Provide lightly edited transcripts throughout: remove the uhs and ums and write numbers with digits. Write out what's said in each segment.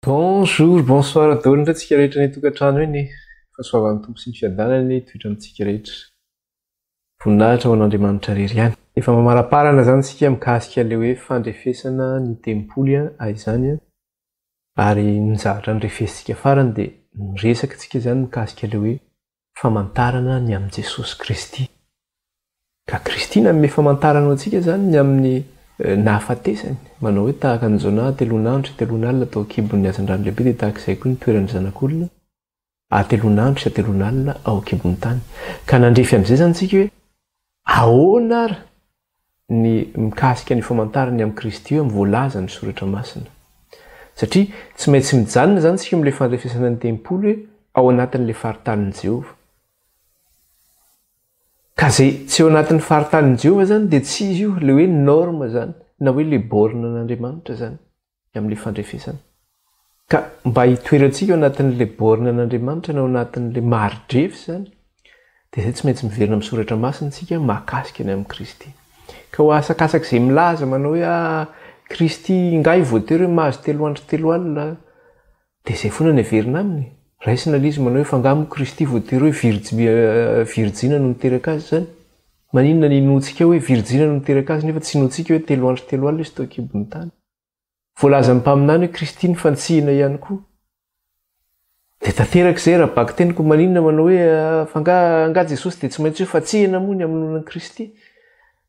Bonjour, bonsoir daholo indray tsika rehetra any an-tokantrano eny e. Fahasoavan'ny Tompo sy ny fiadanany hitoetra amintsika rehetra. Voninahitra ho an'Andriamanitra irery ihany. Efa mamaraparana izany isika mikasika ilay hoe fandrefesana ny tempoly izany ary ny zavatra nirefesintsika farany dia niresaka isika izany mikasika ilay hoe famantarana ny amin'i Jesosy Kristy. Ka Kristy nanome famantarana ho antsika izany ny amin'ny nahafatesany, manao hoe tahaka an'i Jonah hateloan'andro sy hateloan'alina tao an-kibon'ny hazandrano lehibe dia tahaka izay koa ny toeran'ny Zanak'olona hateloan'andro sy hateloan'alina ao an-kibon'ny tany. Ka nandrefy amin'izay izany isika hoe ahoana ary ny mikasika ny famantarana ny amin'i Kristy eo amin'ny voalazan'ny Soratra Masina. Satria tsy maintsy mijanona izany isika amin'ilay fandrefesana ny tempoly hoe ao anatin'ilay faritanin'i Jehovah. Ka izay tsy ao anatin'ny faritanin'i Jehovah izany dia tsy izy io, ilay hoe norme izany, na hoe ilay borne an'Andriamanitra izany. ny amin'ilay fandrefesana. Ka mba hitoerantsika ao anatin'ilay borne an'Andriamanitra na ao anatin'ilay mari-drefy izany, dia izay tsy maintsy miverina amin'ny soratra masina isika mahakasika ny amin'i Kristy. Ka ho asakasak'izay milaza manao hoe ah, Kristy ingahy voatery hoe mahazo telo andro telo alina, dia izay foana no heverina aminy. Raisina ilay izy manao hoe fa angaha moa Kristy voatery hoe virjina no niteraka azy izany? Maninona ny inoantsika hoe virjina no niteraka azy nefa tsy inoantsika hoe telo andro telo alina izy tao an-kibon'ny tany? Voalazan'ny mpaminany hoe Kristy nifantsihina ihany koa. Dia tanteraka izay raha bakiteny koa maninona manao hoe ah, fa angaha angaha Jesosy dia tsy maintsy hoe fantsihina moa ny hamonoana an'i Kristy?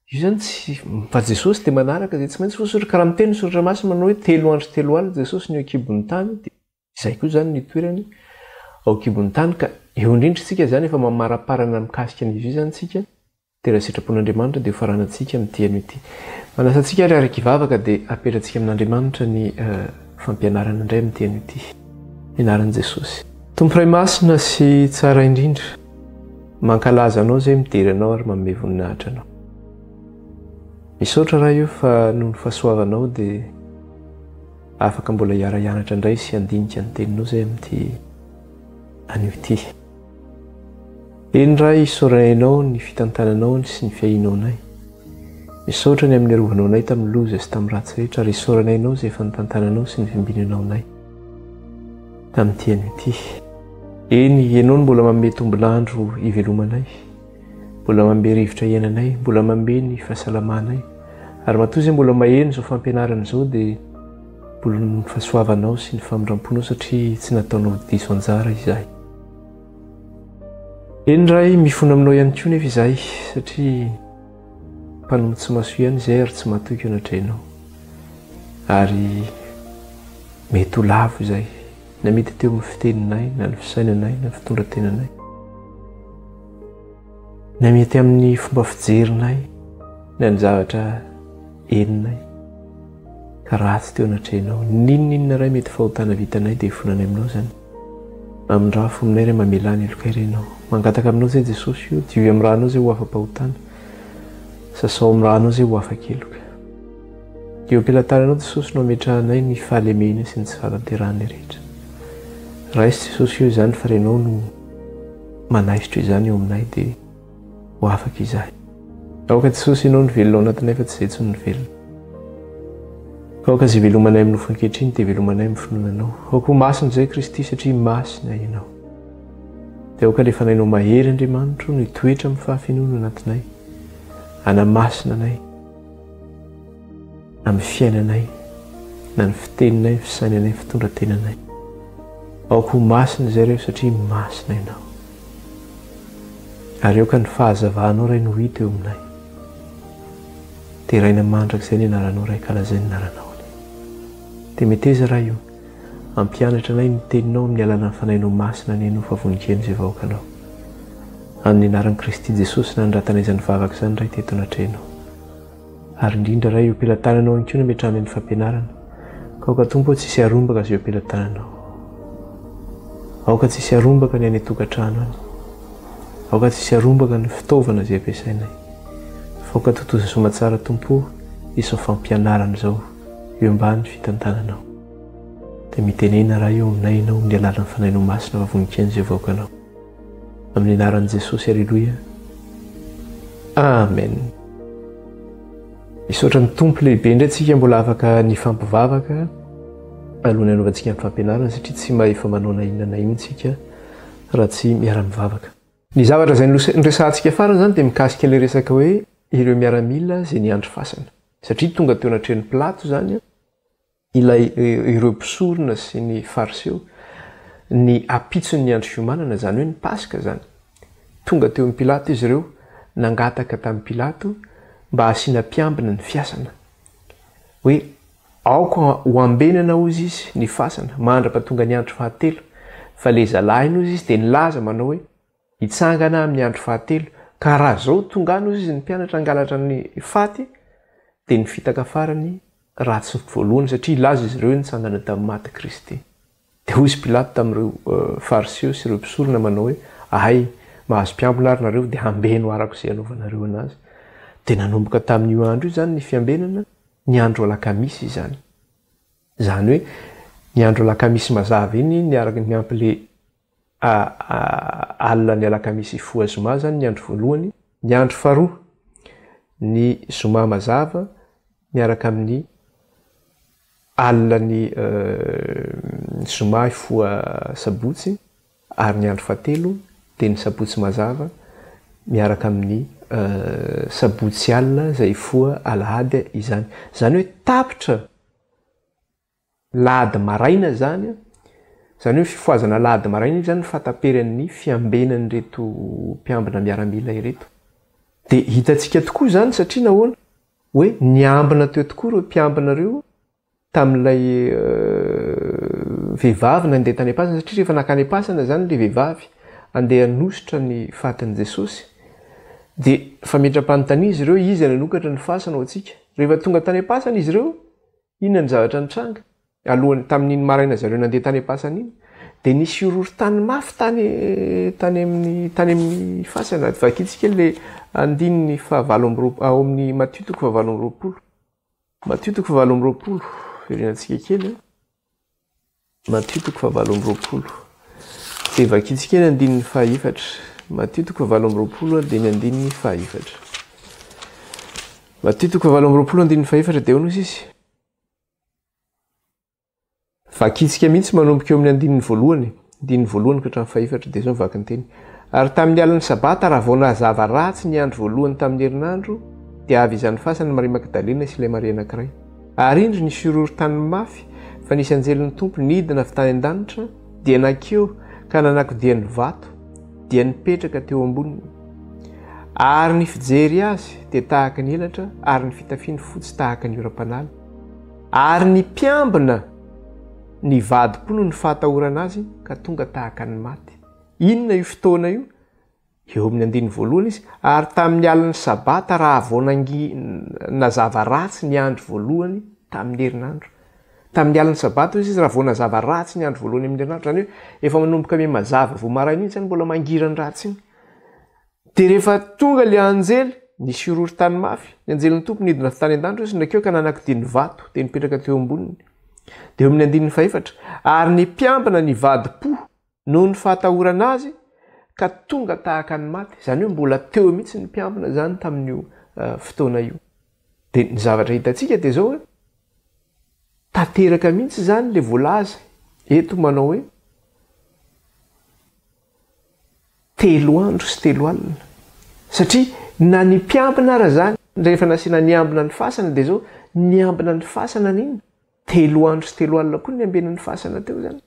Io izany tsy fa Jesosy dia manaraka izay tsy maintsy voasoratra. Ka raha miteny ny soratra masina manao hoe telo andro telo alina Jesosy ny eo an-kibon'ny tany dia izay koa izany ny toerany ao an-kibon'ny tany ka eo indrindra isika izany efa mamaraparana mikasika an'izy io izany isika. Dia raha sitrapon'Andriamanitra dia hofaranantsika amin'ity anio ity. Manasa antsika ary araka hivavaka dia apetratsika amin'Andriamanitra ny fampianarana indray amin'ity anio ity. Ny anaran'i Jesosy. Tompo Ray Masina sy Tsara indrindra, mankalaza Anao izay midera Anao ary manome voninahitra Anao. Misaotra Ray o fa noho ny fahasoavanao dia afaka mbola hiara-hianatra indray sy handinika ny teninao izay amin'ity anio ity. Eny Ray, isaoranay Anao ny fitantananao sy ny fiahianao anay. Misaotra ny amin'ny niarovanao anay tamin'ny loza sy tamin'ny ratsy rehetra ary isaoranay Anao izay efa nitantananao sy nivimbinanao anay tamin'ity anio ity. Eny, Ianao no mbola manome tombon'andro hivelomanay, mbola manome rivotra hiainanay, mbola manome ny fahasalamanay. Ary matoa izay mbola maheno izao fampianarana izao dia mbola noho ny fahasoavanao sy ny famindram-ponao satria tsy nataonao diso anjara izahay. Eny Ray, mifona aminao ihany koa nefa izahay satria mpanompo tsy maso ihany izay ary tsy matoky eo anatrehanao. Ary mety ho lavo izay, na mety teo amin'ny fiteninay, na ny fisainanay, na ny fitondran-tenanay. Na mety amin'ny fomba fijerinay, na ny zavatra henonay. Ka ratsy teo anatrehanao. N'inon'inona Ray mety fahotana vitanay dia ifonanay aminao izany. Mamindrafo aminay Ray mamelà ny helokay Ray Ianao. Mangataka aminao izay Jesosy o, diovy amin'ny rànao izay ho afa-pahotana. Sasao amin'ny rànao izay ho afa-keloka. Eo am-pelatananao Jesosy no ametrahanay ny fahalemena sy ny tsy fahatanterahanay rehetra. Raiso Jesosy o izany fa Renao no manaisotra izany eo aminay dia ho afaka izahay. Aoka Jesosy Ianao no velona ao anatinay fa tsy izay intsony no velona. Aoka izay velomanay amin'ny nofo ankehitriny dia velomanay amin'ny finoana Anao. Aoka ho masina izay Kristy satria masina Ianao. Dia aoka ilay Fanahinao mahery Andriamanitro no hitoetra amin'ny fahafenoana anatinay. Hanamasina anay amin'ny fiainanay na ny fiteninay, ny fisainanay, ny fitondran-tenanay. Aoka ho masina izay reo satria masina Ianao. Ary aoka ny fahazavanao Ray no hita eo aminay. Deraina mandrakizay ny anaranao Ray ka lazainy ny anaranao anie. Dia meteza Ray o, hampianatra anay ny teninao amin'ny alalan'ny Fanahinao Masina anie no fa vonon-keno izay vahoakanao. Amin'ny anaran'i Kristy Jesosy nanoratanay izany vavaka izany Ray teto anatrehanao. Ary indrindra Ray eo am-pelatananao ihany koa no ametrahana ny fampianarana. Ka aoka Tompo ô tsy hisy harombaka izay eo am-pelatananao. Aoka tsy hisy harombaka ny any an-tokantrano any. Aoka tsy hisy harombaka ny fitaovana izay ampiasainay. Fa aoka tontosa soamatsara Tompo ô izao fampianarana izao eo ambany fitantananao. Dia mitenena Ray eo aminay Ianao amin'ny alalan'ny Fanahinao Masina fa vonon-kihaino izay vahoakanao. Amin'ny anaran'i Jesosy Aleloia. Amen. Misaotra ny Tompo lehibe indray tsika mbola afaka nifampivavaka. alohan'ny hanaovantsika ny fampianarana satria tsy mahefa manao na inona na inona isika raha tsy miara-mivavaka. Ny zavatra izay noresahantsika farany izany dia mikasika ilay resaka hoe ireo miaramila izay niandry fasana. Satria tonga teo anatrehan'i Pilato izany ilay ireo mpisorona sy ny Fariseo ny ampitson'ny andro fiomanana, izany hoe ny Paska izany. Tonga teo amin'i Pilato izy ireo, nangataka tamin'i Pilato mba hasiana mpiambina ny fiasana. Hoe aoka ho ambenana hozy izy ny fasana mandra-pahatonga ny andro fahatelo, fa ilay zalahiny hozy izy dia nilaza manao hoe hitsangana amin'ny andro fahatelo, ka raha zao tonga any hozy izy ny mpianatra hangalatra ny faty dia ny fitaka farany raha tsy voalohany satria hilaza izy ireo hoe nitsangana tamin'ny maty Kristy. Dia hoy izy Pilato tamin'ireo Fariseo sy ireo mpisorona manao hoe, Ahay, mahazo mpiambina ary nareo, dia ambeno araka izay anaovanareo anazy. Dia nanomboka tamin'io andro io izany ny fiambenana, ny andro alakamisy izany. Izany hoe, ny andro alakamisy mazava iny niaraka niampy le alina ny alakamisy hifoha zoma izany ny andro voalohany, ny andro faharoa ny zoma mazava miaraka amin'ny alina ny zoma hifoha sabotsy ary ny andro fahatelo dia ny sabotsy mazava miaraka amin'ny sabotsy alina izay hifoha alahady izany. Izany hoe tapitra Lahady maraina izany, izany hoe fifohazana alahady maraina iny izany ny fahataperan'ny fiambenan'ireto mpiambina miaramila ireto. Dia hitantsika tokoa izany satria nahoana? Hoe niambina teo tokoa ireo mpiambina ireo tamin'ilay vehivavy nandeha tany am-pasana satria rehefa nankany am-pasana izany ilay vehivavy andeha hanositra ny fatin'i Jesosy dia fametram-panontaniana izy ireo, iza nanokatra ny fasana ho antsika? Rehefa tonga tany am-pasana izy ireo Inona ny zavatra nitranga? Alohan'ny, tamin'iny maraina zareo nandeha tany am-pasana iny, dia nisy horohorontany mafy tany, tany amin'ny, tany amin'ny fasana. Vakintsika ilay andininy fahavalo amby roa, ao amin'ny Matio toko fahavalo amby roapolo. Matio toko fahavalo amby roapolo, verenantsika kely. Matio toko fahavalo amby roapolo. Dia vakintsika ny andininy fahaefatra. Matio toko fahavalo amby roapolo dia ny andininy fahaefatra. Matio toko fahavalo amby roapolo andininy fahaefatra dia hono izy. Vakintsika mihitsy manomboka eo amin'ny andininy voalohany, andininy voalohany ka hatramin'ny fahaefatra dia izao ny vakin-teny. Ary tamin'ny alin'ny sabata raha vao nazava ratsy ny andro voalohany tamin'ny herinandro dia avy izany fasana Maria Magdalena sy ilay Maria anankiray. Ary indro nisy horohorontany mafy, fa nisy anjelin'ny Tompo nidina avy tany an-danitra, dia nankeo ka nanakodia ny vato, dia nipetraka teo amboniny. Ary ny fijery azy dia tahaka ny elatra, ary ny fitafiany fotsy tahaka ny oram-panala. Ary ny mpiambina nivadi-po noho ny fahatahorana azy ka tonga tahaka ny maty. Inona io fotoana io? Eo amin'ny andininy voalohany izy, ary tamin'ny alin'ny Sabata raha vao nangi, nazava ratsy ny andro voalohany tamin'ny herinandro. Tamin'ny alin'ny Sabata hoy izy raha vao nazava ratsy ny andro voalohany amin'ny herinandro, izany hoe efa manomboka miha mazava vao maraina iny izany mbola mangiran-dratsy iny. Dia rehefa tonga ilay anjely, nisy horohorontany mafy, ny anjelin'ny Tompo nidina avy tany an-danitra hoy izy, nakeo ka nanakodia ny vato, dia nipetraka teo amboniny. Dia eo amin'ny andininy fahefatra, ary ny mpiambina nivadi-po Noho ny fahatahorana azy ka tonga tahaka ny maty, izany hoe mbola teo mihitsy ny mpiambina izany tamin'io fotoana io. Dia ny zavatra hitantsika dia izao hoe tanteraka mihitsy izany ilay voalaza eto manao hoe telo andro sy telo alina. Satria na ny mpiambina ara izany rehefa nasiana niambina ny fasana dia izao niambina ny fasana n'inona? Telo andro sy telo alina koa ny niambenan'ny fasana teo izany.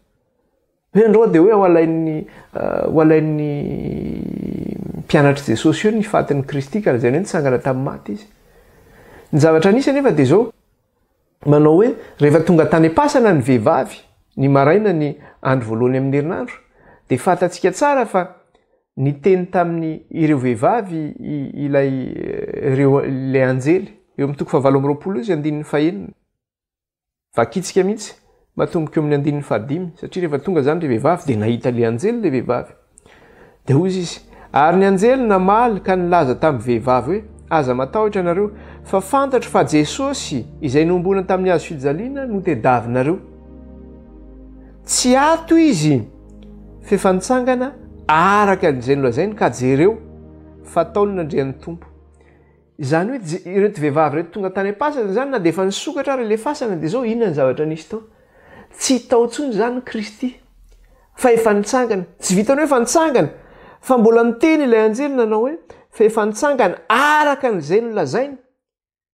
Hoe androa dia hoe ho alain'ny ho alain'ny mpianatr'i Jesosy eo ny fatin'i Kristy ka lazainy hoe nitsangana tamin'ny maty izy. Ny zavatra nisy anefa dia izao, manao hoe rehefa tonga tany am-pasana ny vehivavy ny maraina ny andro voalohany amin'ny herinandro dia fantatsika tsara fa niteny tamin'ny ireo vehivavy ilay ireo ilay anjely eo amin'ny toko fahavalo amby roapolo izy andininy fahenina. Vakintsika mihitsy, matomboka eo amin'ny andininy fahadimy, satria rehefa tonga izany ilay vehivavy dia nahita ilay anjely ilay vehivavy. Dia hoy izy, Ary ny anjely namaly ka nilaza tamin'ny vehivavy hoe, Aza matahotra ianareo, fa fantatro fa Jesosy, izay nohomboana tamin'ny hazo fijaliana, no tedavinareo. Tsy ato izy, f'efa nitsangana araka izay nolazainy, ka jereo, fa tao no nandrian'ny Tompo. Izany hoe ireto vehivavy ireto tonga tany am-pasana izany na dia efa nisokatra ary ilay fasana dia izao inona ny zavatra nisy tao? Tsy hita ao intsony izany Kristy, fa efa nitsangana. Tsy vitan'ny hoe efa nitsangana, fa mbola niteny ilay anjely nanao hoe, fa efa nitsangana araka an'izay nolazainy.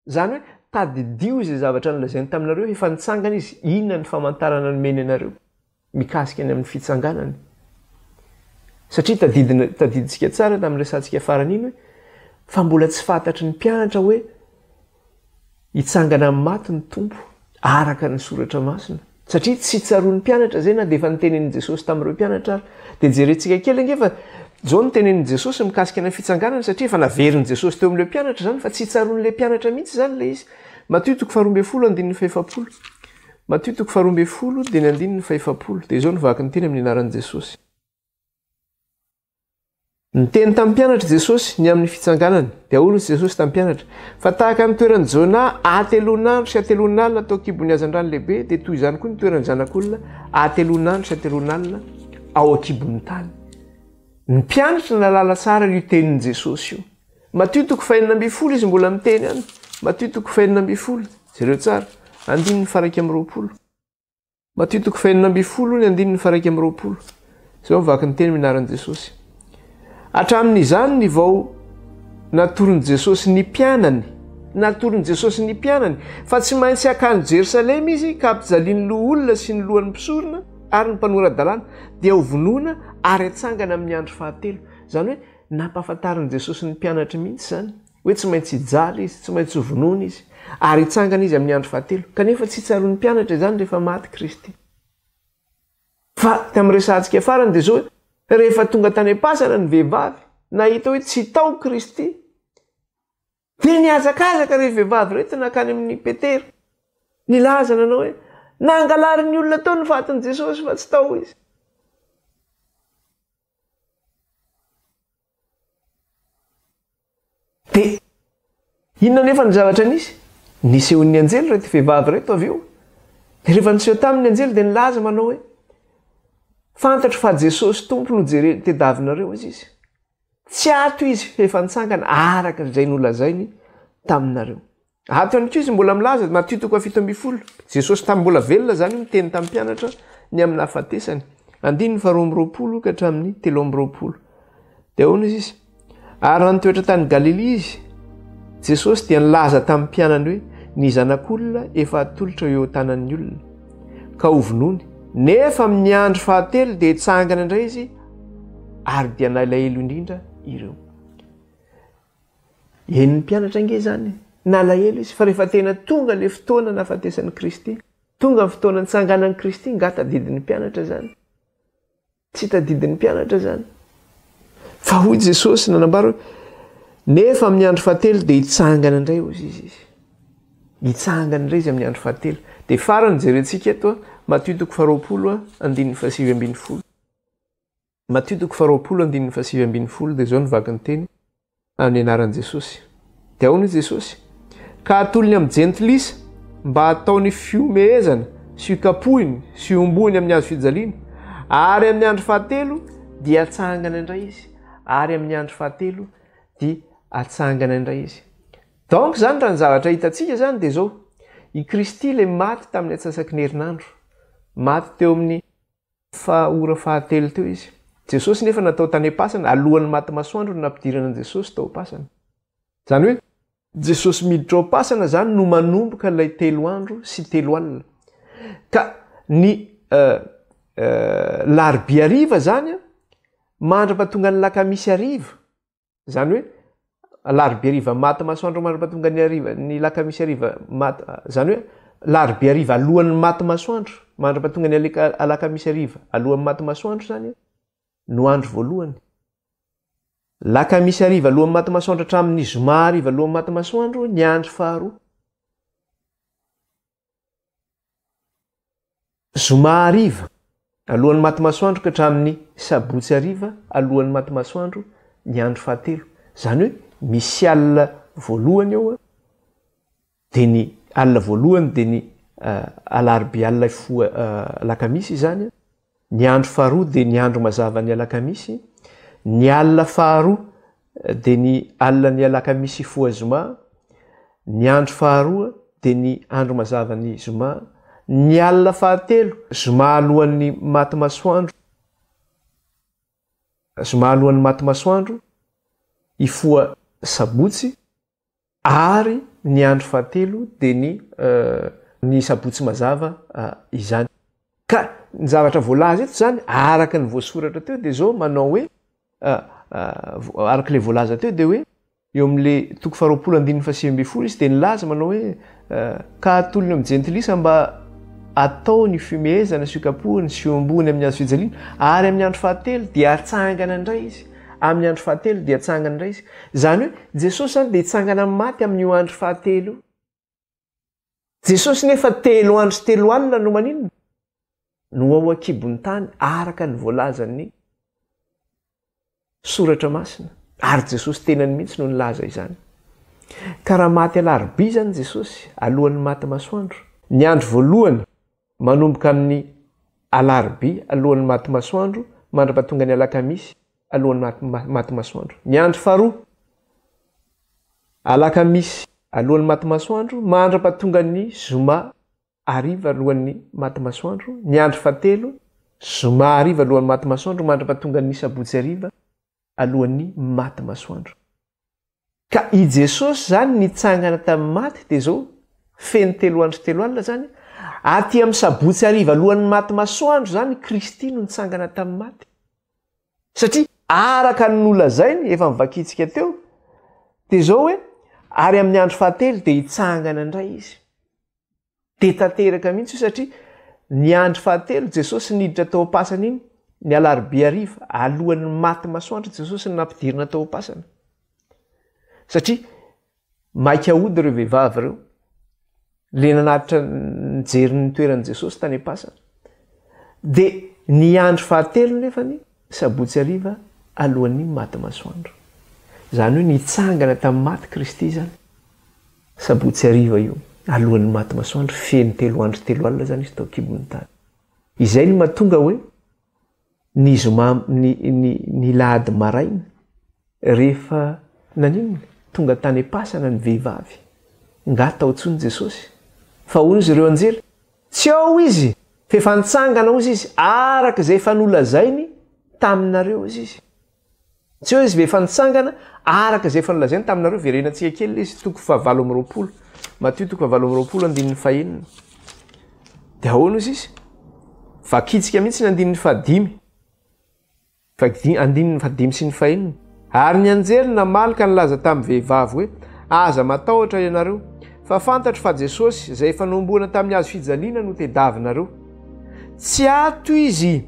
Izany hoe, tadidio izay zavatra nolazainy taminareo, efa nitsangana izy, inona ny famantarana nomeny anareo mikasika ny amin'ny fitsanganany? Satria tadidina, tadidintsika tsara tamin'ny resatsika farany iny hoe, fa mbola tsy fantatry ny mpianatra hoe Hitsangana amin'ny maty ny Tompo, araka ny Soratra Masina. Satria tsy tsaroan'ny mpianatra izay na dia efa notenenin'i Jesosy tamin'ireo mpianatra ary. Dia jerentsika kely ange fa izao no tenenin'i Jesosy mikasika ny fitsanganana satria efa naverin'i Jesosy teo amin'ireo mpianatra izany fa tsy tsaroan'ilay mpianatra mihitsy izany ilay izy. Matio toko faharoa ambin'ny folo andininy fahefapolo. Matio toko faharoa ambin'ny folo dia ny andininy fahefapolo. Dia izao no vaky ny teny amin'ny anaran'i Jesosy. Niteny tamin'ny mpianatra Jesosy ny amin'ny fitsanganany. Dia hoy Jesosy tamin'ny mpianatra, Fa tahaka ny toeran'i Jona hatelon'andro sy hatelon'alina tao an-kibon'ny hazandrano lehibe, dia toy izany koa ny toeran'ny Zanak'olona hatelon'andro sy hatelon'alina ao an-kibon'ny tany. Ny mpianatra nahalala tsara io tenin'i Jesosy io. Matio toko fahenina ambin'ny folo izy mbola miteny any. Matio toko fahenina ambin'ny folo, jereo tsara, andininy faha-21. Matio toko fahenina ambin'ny folo ny andininy faha-21. Izao mivaky ny teny amin'ny anaran'i Jesosy. Hatramin'izany ny vao natoron'i Jesosy ny mpianany, natoron'i Jesosy ny mpianany fa tsy maintsy hakany Jerosalema izy ka hampijalian'ny loholona sy ny lohan'ny mpisorona ary ny mpanora-dalàna, dia hovonoina ary hatsangana amin'ny andro fahatelo. Izany hoe nampahafantarin'i Jesosy ny mpianatry mihitsy izany. Hoe tsy maintsy hijaly izy, tsy maintsy hovonoina izy, ary hitsangana izy amin'ny andro fahatelo. Kanefa tsy tsaroan'ny mpianatra izany rehefa maty Kristy. Fa tamin'ny resahantsika farany dia izao hoe, rehefa tonga tany am-pasana ny vehivavy, nahita hoe tsy tao Kristy, dia nihazakazaka ireo vehivavy ireto nankany amin'i Petera, nilaza nanao hoe, nangalarin'ny olona tao ny fatin'i Jesosy fa tsy tao izy. Dia inona anefa ny zavatra nisy? Nisehoan'ny anjely ireto vehivavy ireto avy eo. Dia rehefa niseho taminy ny anjely dia nilaza manao hoe, Fantatro fa Jesosy Tompo no jere tedavinareo, hoy izy. Tsy ato izy fa efa nitsangana araka izay nolazainy taminareo. Ato ihany koa izy mbola milaza, Matio toko 17, Jesosy tamin'ny mbola velona izany io miteny tamin'ny mpianatra ny amin'ny nahafatesany. Andininy faha 22 ka hatramin'ny 23. Dia ahoana izy izy? Ary raha nitoetra tany Galilia izy, Jesosy dia nilaza tamin'ny mpianany hoe, ny zanak'olona efa atolotra eo an-tanan'ny olona, ka hovonoiny. Nefa amin'ny andro fahatelo dia hitsangana indray izy, ary dia nalahelo indrindra ireo. Henon'ny mpianatra ange izany e! Nalahelo izy, fa rehefa tena tonga ilay fotoana nahafatesan'i Kristy, tonga ny fotoana nitsanganan'i Kristy, nga tadidin'ny mpianatra izany? Tsy tadidin'ny mpianatra izany. Fa hoy Jesosy nanambara hoe, nefa amin'ny andro fahatelo dia hitsangana indray hoy izy. Hitsangana indray izy amin'ny andro fahatelo. Dia farany jerentsika eto, Matio toko faharoapolo, andininy fahasivy ambin'ny folo. Matio toko faharoapolo andininy fahasivy ambin'ny folo dia izao no vaky ny teny amin'ny anaran'i Jesosy. Dia ahoana i Jesosy? Ka atolony amin'ny jentilisa mba hataony fihomehezana sy hokapohiny sy hombohiny amin'ny hazo fijaliana, ary amin'ny andro fahatelo dia hatsangana indray izy, ary amin'ny andro fahatelo dia hatsangana indray izy. Donc izany raha ny zavatra hitantsika izany dia izao, i Kristy ilay maty tamin'ny antsasaky ny herinandro, maty teo amin'ny Fa ora fahatelo teo izy. Jesosy nefa natao tany am-pasana, alohan'ny maty masoandro no nampidirana an'i Jesosy tao am-pasana. Izany hoe Jesosy miditra ao am-pasana izany no manomboka ilay telo andro sy telo alina. Ka ny larobia hariva izany mandra-pahatonga ny lakamisy hariva, Izany hoe alarobia hariva maty masoandro mandra-pahatonga ny hariva ny lakamisy hariva maty izany hoe larobia hariva alohan'ny maty masoandro mandra-pahatonga ny aleka alakamisy hariva alohan'ny maty masoandro izany no andro voalohany. Lakamisy hariva alohan'ny maty masoandro hatramin'ny zoma hariva alohan'ny maty masoandro ny andro faharoa. Zoma hariva, alohan'ny maty masoandro ka hatramin'ny sabotsy hariva alohan'ny maty masoandro ny andro fahatelo. Izany hoe misy alina voalohany eo, dia ny alina voalohany dia ny alarobia alina hifoha alakamisy izany, Ny andro faharoa dia ny andro mazava ny alakamisy, ny alina faharoa dia ny alina ny alakamisy hifoha zoma, ny andro faharoa dia ny andro mazava ny zoma, Ny alina fahatelo, zoma alohan'ny maty masoandro, zoma alohan'ny maty masoandro, hifoha sabotsy, ary ny andro fahatelo dia ny ny sabotsy mazava izany. Ka ny zavatra voalaza eto izany, araka ny voasoratra teo dia izao manao hoe, araka ilay voalaza teo dia hoe, Eo amin'ilay toko faharoapolo andininy faha-19 izy dia nilaza manao hoe, Ka atolony amin'ny jentilisa mba atao ny fihomehezana sy hokapohiny sy hohomboany amin'ny hazo fijaliana, ary amin'ny andro fahatelo dia hatsangana indray izy. Amin'ny andro fahatelo dia hatsangana indray izy. Izany hoe Jesosy izany dia hitsangana amin'ny maty amin'io andro fahatelo io. Jesosy nefa telo andro sy telo alina no maninona? No ao an-kibon'ny tany araka ny voalazan'ny Soratra Masina, ary Jesosy tenany mihitsy no nilaza izany. Ka raha maty alarobia izany Jesosy, alohan'ny maty masoandro, ny andro voalohany manomboka amin'ny alarobia alohan'ny maty masoandro mandra-pahatonga ny alakamisy alohan'ny maty masoandro. Ny andro faharoa, alakamisy alohan'ny maty masoandro mandra-pahatonga ny zoma hariva alohan'ny maty masoandro, ny andro fahatelo, zoma hariva alohan'ny maty masoandro mandra-pahatongan'ny sabotsy hariva alohan'ny maty masoandro. Ka i Jesosy izany nitsangana tamin'ny maty dia izao, feno telo andro telo alina izany, aty amin'ny sabotsy hariva alohan'ny maty masoandro izany Kristy no nitsangana tamin'ny maty. Satria araka ny nolazainy, efa novakintsika teo, dia izao hoe, ary amin'ny andro fahatelo dia hitsangana indray izy. Dia tanteraka mihitsy io satria ny andro fahatelo Jesosy niditra tao am-pasana iny, ny alarobia hariva, alohan'ny maty masoandro Jesosy no nampidirina tao am-pasana. Satria maika hody ireo vehivavy ireo. Le nanatitra nijery ny toeran'i Jesosy tany am-pasana. Dia ny andro fahatelo nefany, sabotsy hariva alohan'ny maty masoandro. Izany hoe nitsangana tamin'ny maty Kristy izany. Sabotsy hariva io, alohan'ny maty masoandro, feno telo andro telo alina izany izy tao an-kibon'ny tany. Izay no mahatonga hoe ny zoma, ny, ny, ny lahady maraina, rehefa naninona? Tonga tany am-pasana ny vehivavy. Nga tao intsony Jesosy? Fa hoy izy ireo anjely, Tsy ao Izy, fa efa nitsangana hozy Izy, araka izay efa nolazainy taminareo hozy Izy. Tsy hoe izy ve efa nitsangana araka izay efa nolazainy taminareo? Verenantsika kely ilay izy, toko fahavalo amby 20. Matio toko fahavalo amby 20 andininy fahenina. Dia ahoana ozy izy? Vakintsika mihitsy ny andininy fahadimy. Andininy fahadimy sy ny fahenina. Ary ny anjely namaly ka nilaza tamin'ny vehivavy hoe, Aza matahotra ianareo, fa fantatro fa Jesosy, izay efa nohomboana tamin'ny hazo fijaliana no tedavinareo. Tsy ato izy!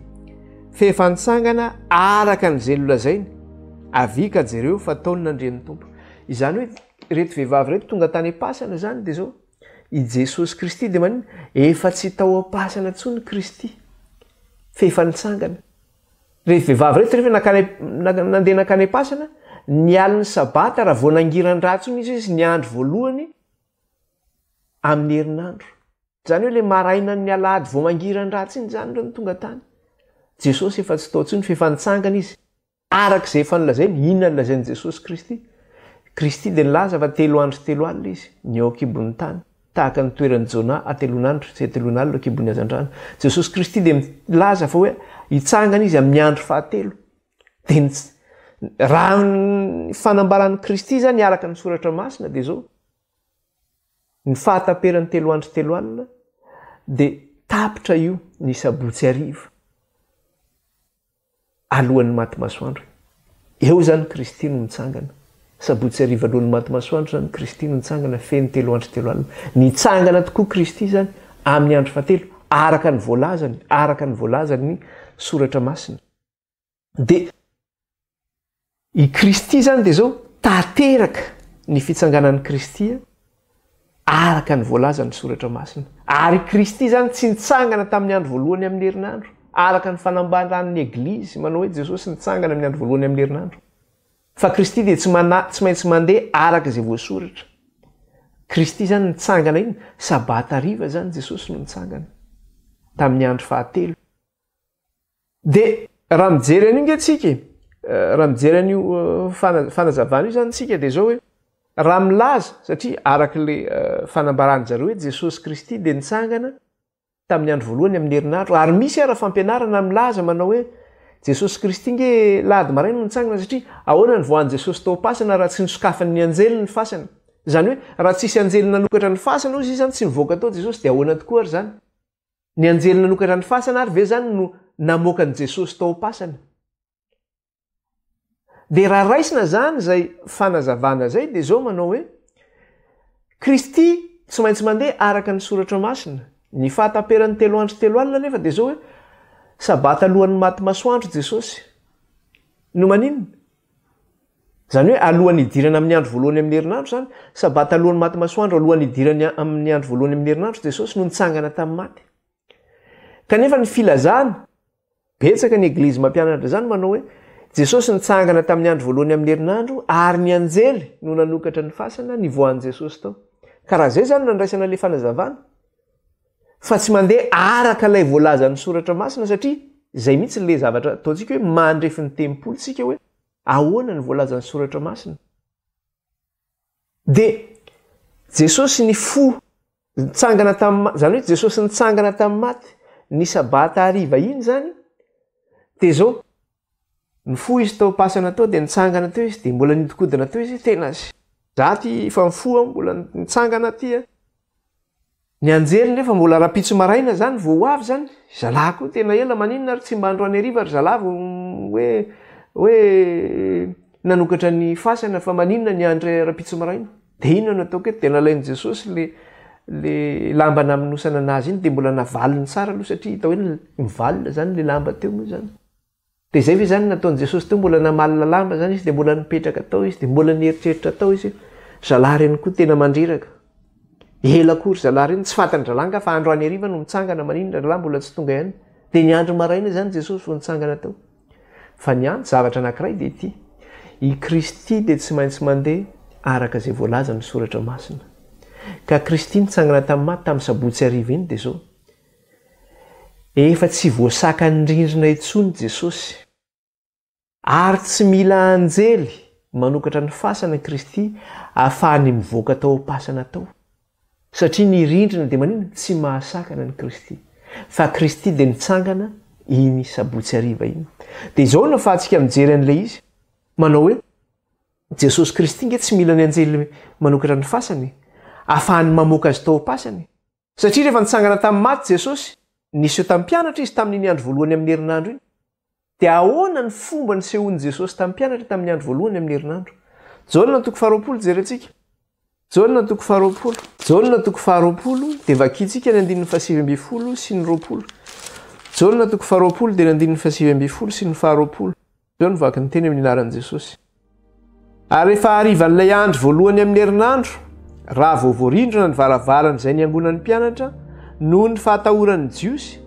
Fa efa nitsangana araka an'izay nolazainy. Avia ka jereo fa tao ny nandrian'ny Tompo. Izany hoe ireto vehivavy ireto tonga tany am-pasana izany dia izao, i Jesosy Kristy dia maninona? Efa tsy tao am-pasana intsony Kristy fa efa nitsangana. Ireto vehivavy ireto rehefa nankany nandeha nankany am-pasana, ny alin'ny sabata raha vao nangiran-dratsy hono izy izy ny andro voalohany amin'ny herinandro. Izany hoe ilay marainan'ny alahady vao mangiran-dratsy iny izany ireo no tonga tany. Jesosy efa tsy tao intsony fa efa nitsangana izy. Araka izay efa nolazainy, inona no lazain'i Jesosy Kristy? Kristy dia nilaza fa telo andro sy telo alina izy, ny eo an-kibon'ny tany, tahaka ny toeran'i Jonah hatelon'andro sy hatelon'alina eo an-kibon'ny hazandrano. Jesosy Kristy dia milaza fa hoe hitsangana izy amin'ny andro fahatelo. Dia ny, raha ny fanambaran'i Kristy izany araka ny soratra masina dia izao, Ny fahataperan'ny telo andro telo alina dia tapitra io ny sabotsy hariva alohan'ny maty masoandro. Eo izany Kristy no mitsangana. Sabotsy hariva alohan'ny maty masoandro izany Kristy no nitsangana feno telo andro telo alina. Nitsangana tokoa Kristy izany amin'ny andro fahatelo araka ny voalazany, araka ny voalazan'ny soratra masina. Dia i Kristy izany dia izao, tanteraka ny fitsanganan'i Kristy araka ny voalazan'ny Soratra Masina. Ary i Kristy izany tsy nitsangana tamin'ny andro voalohany amin'ny herinandro, araka ny fanambaran'ny Eglizy manao hoe Jesosy nitsangana amin'ny andro voalohany amin'ny herinandro. Fa Kristy dia tsy mana, tsy maintsy mandeha araka izay voasoratra. Kristy izany nitsangana iny, Sabata hariva izany Jesosy no nitsangana, tamin'ny andro fahatelo. Dia raha mijery an'io nge tsika e, raha mijery an'io fanazavana io zany tsika dia zao hoe, raha milaza, satria araka le fanambaran'ny zareo hoe Jesosy Kristy dia nitsangana. tamin'ny andro voalohany amin'ny herinandro, ary misy ara fampianarana milaza manao hoe Jesosy Kristy nge lahady maraina no nitsangana satria ahoana ny voan'i Jesosy tao am-pasana raha tsy nosokafan'ny anjely ny fasana? Izany hoe raha tsisy anjely nanokatra ny fasana ozy izy zany tsy nivoaka tao Jesosy dia ahoana tokoa ary izany? Ny anjely nanokatra ny fasana ary ve zany no namoaka an'i Jesosy tao am-pasana? Dia raha raisina izany izay fanazavana izay dia izao manao hoe, Kristy tsy maintsy mandeha araka ny soratra masina. Ny fahataperan'ny telo andro sy telo alina anefa dia izao hoe, Sabata alohan'ny maty masoandro Jesosy. No maninona? Izany hoe alohan'ny hidirana amin'ny andro voalohany amin'ny herinandro izany, Sabata alohan'ny maty masoandro alohan'ny hidirany amin'ny andro voalohany amin'ny herinandro Jesosy no nitsangana tamin'ny maty. Kanefa ny filazana Betsaka ny eglizy mampianatra izany manao hoe, Jesosy nitsangana tamin'ny andro voalohany amin'ny herinandro ary ny anjely no nanokatra ny fasana nivoahan'i Jesosy tao. Ka raha izay izany no nandraisana ilay fanazavana, fa tsy mandeha araka ilay voalazan'ny soratra masina satria izay mihitsy ilay zavatra ataontsika hoe mandrefy ny tempoly isika hoe ahoana ny voalazan'ny soratra masina. Dia Jesosy nifoha nitsangana tamin'ny izany hoe Jesosy nitsangana tamin'ny maty ny sabata hariva iny izany dia izao nifoha izy tao am-pasana tao dia nitsangana teo izy dia mbola nihodinkodina teo izy tena za ty efa nifoha mbola nitsangana aty a. Ny anjely nefa mbola rahampitso maraina zany vao ho avy zany, zalahy koa tena ela maninona ary tsy mba androany hariva ry zalahy vao hoe hoe nanokatra ny fasana fa maninona ny andry rahampitso maraina? De inona no ataoko eto? De nalain'i Jesosy le le lamba namonosana anazy iny de mbola navalony tsara aloha satria hita hoe mivalona zany le lamba teo moa zany. Dia izay ve izany nataon'i Jesosy teo? Mbola namalona lamba izany izy, dia mbola nipetraka tao izy, dia mbola nieritreritra tao izy hoe, zalahy ireny koa tena mandreraka. Ela koa ry zalahy ireny, tsy fantan-drahalahy angaha fa androany hariva no mitsangana, maninona rahalahy mbola tsy tonga ihany? Dia niandry maraina izany Jesosy vao nitsangana tao. Fa ny ahy, zavatra anankiray dia ity, i Kristy dia tsy maintsy mandeha araka izay voalazan'ny Soratra Masina. Ka Kristy nitsangana tamin'ny maty tamin'ny sabotsy hariva iny dia izao, Efa tsy voasakan'ny rindrina intsony Jesosy. Ary tsy mila anjely manokatra ny fasana Kristy ahafahany mivoaka tao am-pasana tao. Satria ny rindrina dia maninona? Tsy mahasakana an'i Kristy. Fa Kristy dia nitsangana iny sabotsy hariva iny. Dia izao no ahafahantsika mijery an'ilay izy. Manao hoe, Jesosy Kristy nge tsy mila ny anjely manokatra ny fasany e. Ahafahany mamoaka azy tao am-pasana e. Satria rehefa nitsangana tamin'ny maty Jesosy, niseho tamin'ny mpianatra Izy tamin'iny andro voalohany amin'ny herinandro iny. Dia ahoana ny fomba nisehoan'i Jesosy tamin'ny mpianatra tamin'ny andro voalohany amin'ny herinandro? Jaona toko faharoapolo jerentsika. Jaona toko faharoapolo. Jaona toko faharoapolo dia vakintsika ny andininy fahasivy ambin'ny folo sy ny 20. Jaona toko faharoapolo dia ny andininy fahasivy ambin'ny folo sy ny faharoapolo. Izao no vaky ny teny amin'ny anaran'i Jesosy. Ary rehefa harivan'ilay andro voalohany amin'ny herinandro, raha vao voarindrina ny varavaran'izay niangonan'ny mpianatra, noho ny fahatahoran'ny Jiosy,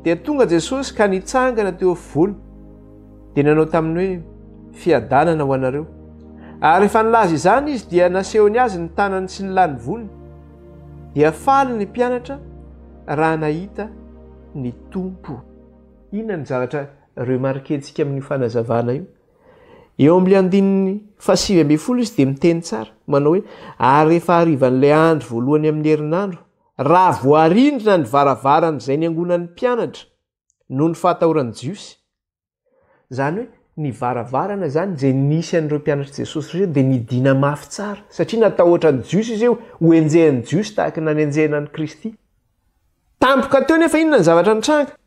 dia tonga Jesosy ka nitsangana teo afovoany, dia nanao taminy hoe, Fiadanana ho anareo. Ary rehefa nilaza izany izy, dia nasehony azy ny tanany sy ny lanivoany. Dia faly ny mpianatra raha nahita ny Tompo. Inona ny zavatra remarquer-ntsika amin'io fanazavana io? Eo amin'ilay andininy faha-19 izy dia miteny tsara, manao hoe, Ary rehefa harivan'ilay andro voalohany amin'ny herinandro, raha voarindrina ny varavaran'izay niangonan'ny mpianatra noho ny fahatahoran'ny Jiosy, izany hoe ny varavarana izany izay nisy an'ireo mpianatr'i Jesosy ireo dia nidina mafy tsara, satria natahotra ny Jiosy izy hoe ho enjehin'ny Jiosy tahaka ny nanenjehana an'i Kristy. Tampoka teo nefa inona ny zavatra nitranga?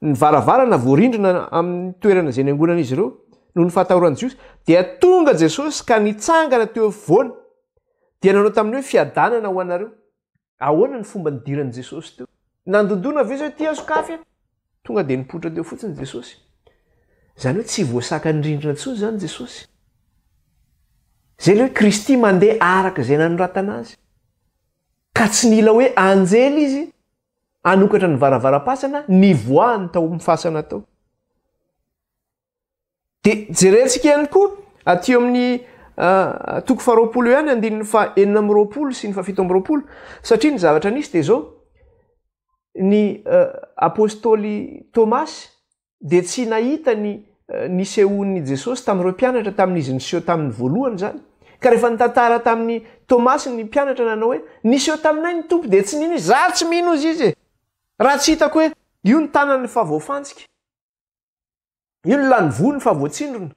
Ny varavarana voarindrina amin'ny toerana izay niangonan'izy ireo noho ny fahatahoran'ny Jiosy, dia tonga Jesosy ka nitsangana teo afovoany, dia nanao taminy hoe, Fiadanana ho anareo. Ahoana ny fomba nidiran'i Jesosy teo? Nandondona ve izy hoe, Tia sokafy a? Tonga dia nipoitra teo fotsiny Jesosy. Izany hoe tsy voasakan'ny rindrina intsony izany Jesosy. Izay ilay hoe Kristy mandeha araka izay nanoratana azy. Ka tsy nila hoe anjely izy hanokatra ny varavaram-pasana nivoahany tao amin'ny fasana tao. Dia jerentsika ihany koa aty amin'ny toko faharoapolo ihany andininy faha 26 sy ny faha 27 satria ny zavatra nisy dia izao ny apostoly Tomasy dia tsy nahita ny nisehoan'i Jesosy tamin'ireo mpianatra tamin'izy niseho taminy voalohany izany. Ka rehefa nitantara tamin'i Tomasy ny mpianatra nanao hoe, Niseho taminay ny Tompo, dia tsy nino izy. Za tsy mino hozy izy e! Raha tsy hitako hoe io ny tanany fa voafantsika, io ny lanivoany fa voatsindrona.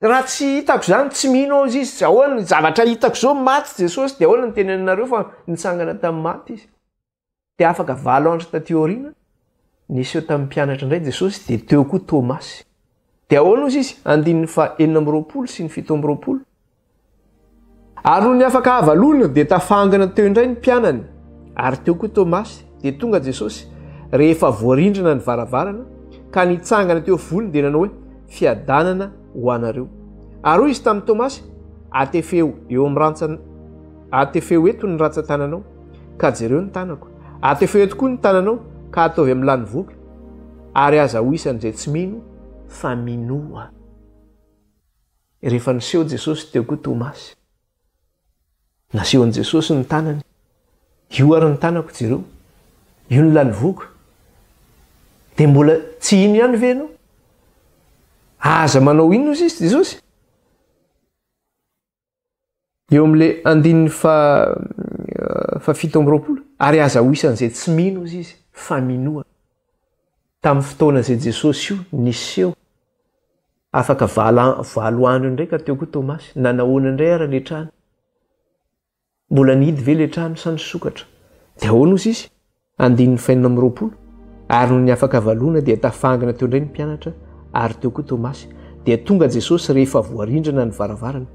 Raha tsy hitako izany, tsy mino aho izy, tsy ahoana ny zavatra hitako izao, maty Jesosy, dia ahoana ny teneninareo fa nitsangana tamin'ny maty izy. Dia afaka valo andro taty aoriana, niseho tamin'ny mpianatra indray Jesosy, dia teo koa Tomasy. Dia ahoana ozy izy? Andininy faha 26 sy ny 27. Ary nony afaka havaloana, dia tafangana teo indray ny mpianany, ary teo koa Tomasy. Dia tonga Jesosy, rehefa voarindrina ny varavarana, ka nitsangana teo afovoany, dia nanao hoe, Fiadanana ho anareo. Ary hoy izy tamin'i Tomasy, Atefeo eo amin'ny rantsan, atefeo eto ny rantsan-tananao, ka jereo ny tanako. Atefeo eto koa ny tananao, ka ataovy amin'ny lanivoky, ary aza ho isan'izay tsy mino, fa minoa. Rehefa niseho Jesosy teo koa Tomasy. Nasehon'i Jesosy ny tanany. Io ary ny tanako, jereo. Io ny lalivoko. Dia mbola tsy hino ihany ve ianao? Aza manao inona ozy izy Jesosy? Eo amin'ilay andininy fa fa 27, ary aza ho isan'izay tsy mino ozy izy, fa minoa. Tamin'ny fotoana izay Jesosy io niseho, afaka valo valo andro indray ka teo koa Tomasy, nanahoana indray ary ilay trano? Mbola nihidy ve ilay trano sa nisokatra? Dia ahoana ozy izy? Andininy fahenina amby roapolo, Ary nony afaka valoana dia tafangana teo indray ny mpianatra, ary teo koa Tomasy. Dia tonga Jesosy rehefa voarindrina ny varavarana.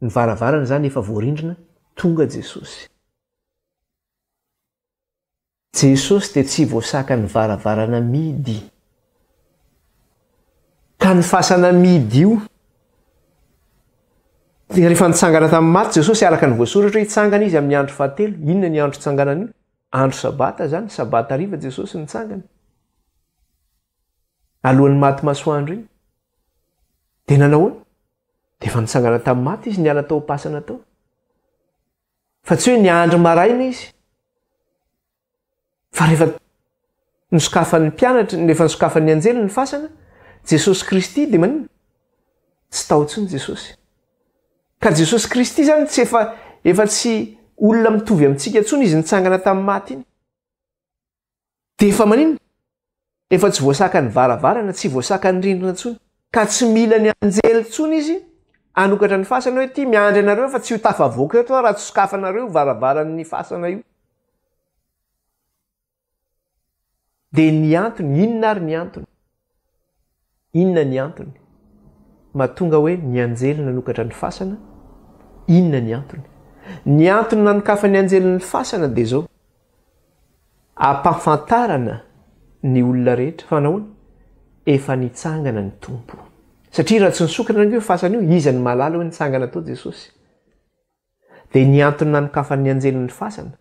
Ny varavarana izany efa voarindrina, tonga Jesosy. Jesosy dia tsy voasakan'ny varavarana mihidy. Ka ny fasana mihidy io, dia rehefa nitsangana tamin'ny maty Jesosy araka ny voasoratra hoe hitsangana izy amin'ny andro fahatelo, inona ny andro itsanganany io? Andro sabata izany, sabata hariva Jesosy nitsangana. Alohan'ny maty masoandro iny. Dia nanao ahoana? Dia efa nitsangana tamin'ny maty izy, niala tao am-pasana tao. Fa tsy hoe niandry maraina izy. Fa rehefa nosokafan'ny mpianatra, rehefa nosokafan'ny anjely ny fasana, Jesosy Kristy dia maninona? Tsy tao intsony Jesosy. Ka Jesosy Kristy izany tsy efa efa tsy olona mitovy amintsika intsony izy nitsangana tamin'ny maty iny. Dia efa maninona? Efa tsy voasakan'ny varavarana, tsy voasakan'ny rindrina intsony. Ka tsy mila ny anjely intsony izy hanokatra ny fasana hoe ity miandry anareo fa tsy ho tafavoaka eto aho raha tsy sokafanareo io varavaran'ny fasana io. Dia ny antony, inona ary ny antony? Inona ny antony mahatonga hoe ny anjely nanokatra ny fasana? Inona ny antony? Ny antony nanokafan'ny anjely ny fasana dia izao, ampahafantarana ny olona rehetra fa nahoana? Efa nitsangana ny Tompo. Satria raha tsy nisokatra ange io fasana io, iza no mahalala hoe nitsangana tao Jesosy? Dia ny antony nanokafan'ny anjely ny fasana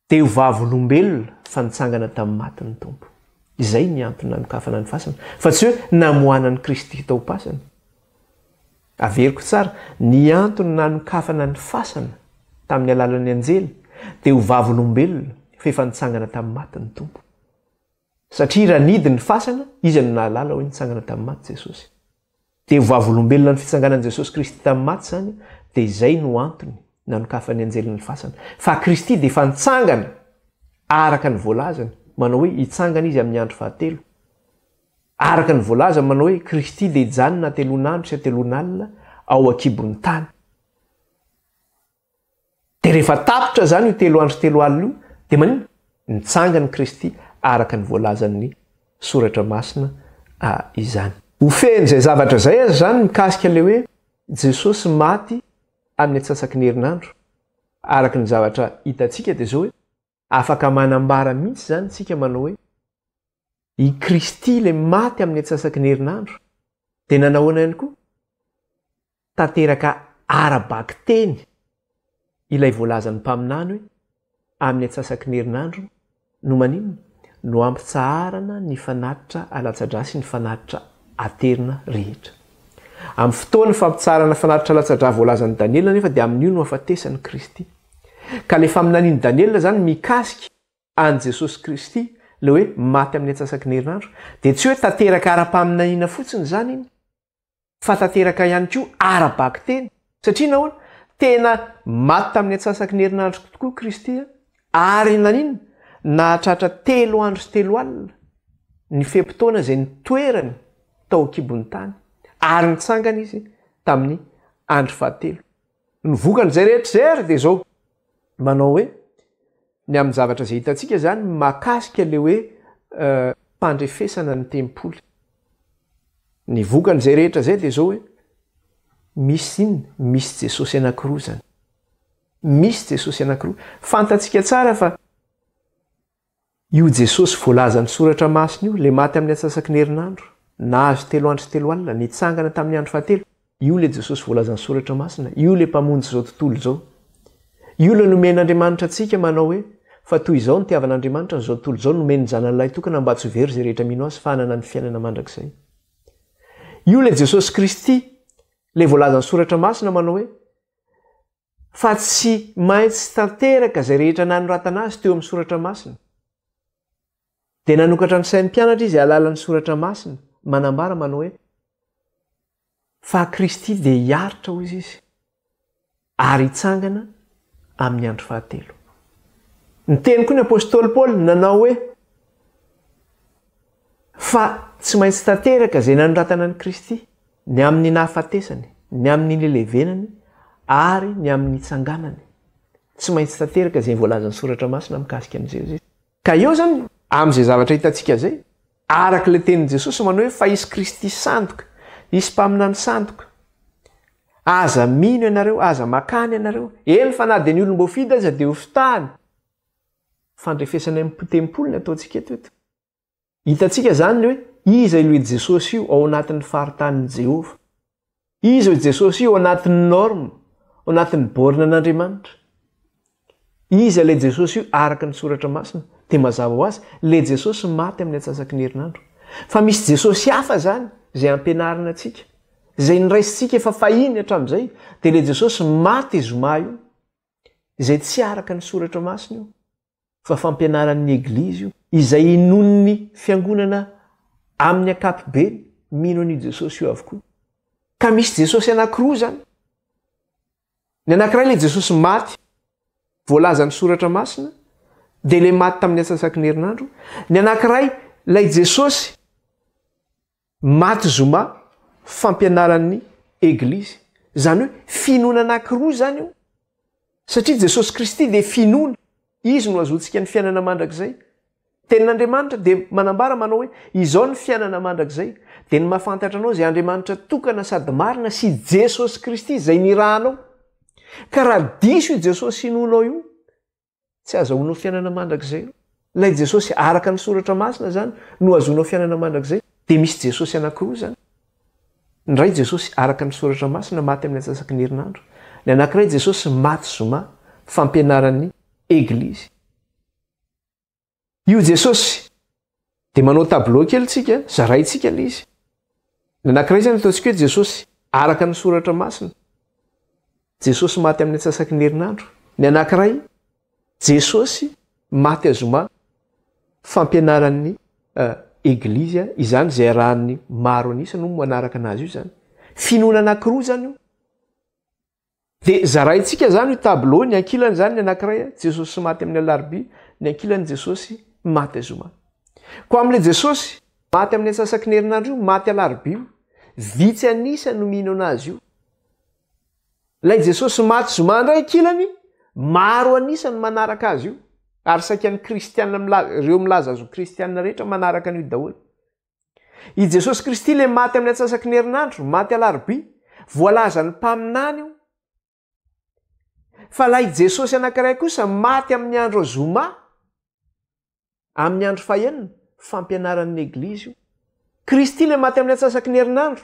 Dia ho vavolombelona fa nitsangana tamin'ny maty ny Tompo. Izay ny antony nanokafana ny fasana, fa tsy hoe namoahana an'i Kristy tao am-pasana. Averiko tsara, ny antony nanokafana ny fasana tamin'ny alalan'ny anjely dia ho vavolombelona fa efa nitsangana tamin'ny maty ny Tompo. Satria raha nidy ny fasana, iza no nahalala hoe nitsangana tamin'ny maty Jesosy? Dia ho vavolombelona ny fitsanganan'i Jesosy Kristy tamin'ny maty izany, dia izay no antony nanokafan'ny anjely ny fasana. Fa Kristy dia efa nitsangana araka ny voalazany, manao hoe hitsangana Izy amin'ny andro fahatelo. Araka ny voalazany manao hoe Kristy dia hijanona hateloan'andro sy hateloan'alina ao an-kibon'ny tany. Dia rehefa tapitra izany io telo andro telo alina io, dia maninona? Nitsangana i Kristy araka ny voalazan'ny Soratra Masina izany. Ho fehin'izay zavatra izay aza izany mikasika ilay hoe Jesosy maty amin'ny antsasaky ny herinandro. Araka ny zavatra hitantsika dia izao hoe afaka manambara mihitsy izany isika manao hoe i Kristy ilay maty amin'ny antsasaky ny herinandro dia nanahoana ihany koa? Tanteraka ara-bakiteny ilay voalazan'ny mpaminany hoe amin'ny antsasaky ny herinandro no maninona? No ampitsaharana ny fanatitra alatsa-drà sy ny fanatitra aterina rehetra. Amin'ny fotoan'ny fampitsaharana fanatitra alatsa-drà voalazan'i Daniela anefa dia amin'io no hafatesan'i Kristy. Ka ilay faminanian'i Daniela izany mikasika an'i Jesosy Kristy, ilay hoe maty amin'ny antsasaky ny herinandro, dia tsy hoe tanteraka ara-paminaniana fotsiny izany iny, fa tanteraka ihany koa ara-bakiteny. Satria nahoana? Tena maty tamin'ny antsasaky ny herinandro tokoa Kristy, Ary naninona? Nahatratra telo andro sy telo alina ny fe-potoana izay nitoerany tao an-kibon'ny tany, ary nitsangana izy tamin'ny andro fahatelo. Ny vokan'izay rehetra izay ary dia izao, manao hoe, ny amin'ny zavatra izay hitantsika izany mahakasika ilay hoe fandrefesana ny tempoly. Ny vokan'izay rehetra izay dia izao hoe, misy inona? Misy Jesosy anankiroa izany. Misy Jesosy anankiroa. Fantatsika tsara fa io Jesosy voalazan'ny Soratra Masina io, ilay maty amin'ny antsasaky ny herinandro, nahazo telo andro sy telo alina, nitsangana tamin'ny andro fahatelo, io ilay Jesosy voalazan'ny Soratra Masina, io ilay Mpamonjy izao tontolo izao. Io ilay nomen'Andriamanitra antsika manao hoe, Fa toy izao nitiavan'Andriamanitra an'izao tontolo izao, nomeny ny Zanany lahitokana mba tsy ho very izay rehetra mino Azy fa hanana ny fiainana mandrakizay. Io ilay Jesosy Kristy, ilay voalazan'ny Soratra Masina manao hoe, Fa tsy maintsy tanteraka izay rehetra nanoratana azy teo amin'ny Soratra Masina. Dia nanokatra ny sain'ny mpianatra izy hahalalan'ny Soratra Masina, manambara manao hoe, Fa Kristy dia hiaritra, hoy izy, ary hitsangana amin'ny andro fahatelo. Niteny koa ny apostoly Paoly nanao hoe, Fa tsy maintsy tanteraka izay nanoratana an'i Kristy, ny amin'ny nahafatesany, ny amin'ny nilevenany, ary ny amin'ny nitsanganany. Tsy maintsy tanteraka izay voalazan'ny Soratra Masina mikasika an'i Jesoa. Ka eo izany, amin'izay zavatra hitantsika izay, araka ilay tenin'i Jesosy manao hoe fa hisy Kristy sandoka, hisy mpaminany sandoka. Aza mino ianareo, aza makany ianareo. Eny fa na dia ny olom-boafidy aza dia hofitahany. Fandrefesana ny tempoly ny ataontsika eto eto. Hitantsika izany ny hoe iza io Jesosy io ao anatin'ny faritanin'i Jehovah. Iza io Jesosy io ao anatin'ny norme, ao anatin'ny borne an'Andriamanitra. Iza ilay Jesosy io araka ny soratra masina? Dia mazava ho azy, ilay Jesosy maty amin'ny antsasaky ny herinandro. Fa misy Jesosy hafa izany izay ampianarina antsika, izay niraisintsika efa fahiny hatramin'izay, dia ilay Jesosy maty zoma io, izay tsy araka ny soratra masina io. fa fampianaran'ny Eglizy io, izay inoan'ny fiangonana amin'ny ankapobeny, mino an'io Jesosy io avokoa. Ka misy Jesosy anankiroa izany. Ny anankiray ilay Jesosy maty, voalazan'ny Soratra Masina, dia ilay maty tamin'ny antsasaky ny herinandro. Ny anankiray ilay Jesosy maty zoma, fampianaran'ny Eglizy. Izany hoe finoana anankiroa izany io. Satria Jesosy Kristy dia finoana, Izy no ahazoantsika ny fiainana mandrakizay. Tenin'Andriamanitra dia manambara manao hoe, Izao ny fiainana mandrakizay, dia ny mahafantatra anao izay Andriamanitra tokana sady marina sy Jesosy Kristy izay nirahanao. Ka raha diso io Jesosy inoanao io, Tsy azahoanao fiainana mandrakizay. Ilay Jesosy araka ny soratra masina izany no ahazoanao fiainana mandrakizay. Dia misy Jesosy anankiroa izany. Ny iray Jesosy araka ny soratra masina maty amin'ny antsasaky ny herinandro. Ny anankiray Jesosy maty zoma, fampianaran'ny Eglizy. Io Jesosy dia manao tableau kely tsika, zaraintsika ilay izy. Ny anankiray izany ataontsika hoe Jesosy araka ny soratra masina. Jesosy maty amin'ny antsasaky ny herinandro. Ny anankiray Jesosy maty azoma fampianaran'ny eh, eglizy izany izay arahan'ny maro an'isa no manaraka anazy io izany. Finoana anankiroa izany io. Dia zaraintsika izany io tableau, ny ankilany izany ny anankiray Jesosy maty amin'ny alarobia, ny ankilany Jesosy maty zoma. Koa amin'ilay Jesosy maty amin'ny antsasaky ny herinandro io, maty alarobia io, vitsy an'isa no mino anazy io. Ilay Jesosy maty zoma indray ankilany, maro an'isa no manaraka azy io. Ary saika ny kristiana milaza, ireo milaza azy ho kristiana rehetra manaraka an'io daholo. I Jesosy Kristy ilay maty amin'ny antsasaky ny herinandro, maty alarobia, voalazan'ny mpaminany io. Fa ilay Jesosy anankiray kosa maty amin'ny andro zoma, amin'ny andro fahenina, fampianaran'ny Eglizy io. Kristy ilay maty amin'ny antsasaky ny herinandro.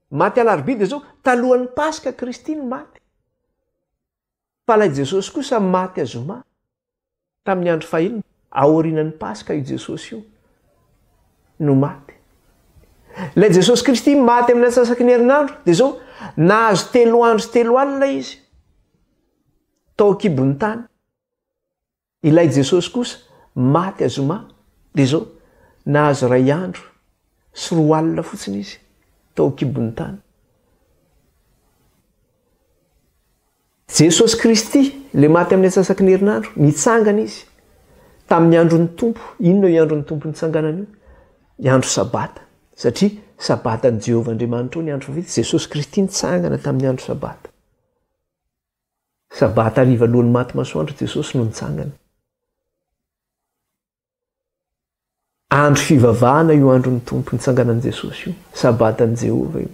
Maty alarobia dia izao, talohan'ny Paska Kristy no maty. Fa ilay Jesosy kosa maty azoma. Tamin'ny andro fahenina, aorianan'ny Paska io Jesosy io no maty. Ilay Jesosy Kristy maty amin'ny antsasaky ny herinandro, dia izao, nahazo telo andro sy telo alina izy tao an-kibon'ny tany. Ilay Jesosy kosa maty azoma, dia izao, nahazo iray andro sy roa alina fotsiny izy tao an-kibon'ny tany. Jesosy Kristy, ilay maty amin'ny antsasaky ny herinandro, nitsangana Izy tamin'ny andron'ny Tompo. Inona io andron'ny Tompo nitsanganany io? Ny andro Sabata. Satria Sabatan'i Jehovah Andriamanitrao ny andro fahafito. Jesosy Kristy nitsangana tamin'ny andro Sabata. Sabata hariva alohan'ny maty masoandro Jesosy no nitsangana. Andro fivavahana io andron'ny Tompo nitsanganan'i Jesosy io, Sabatan'i Jehovah io.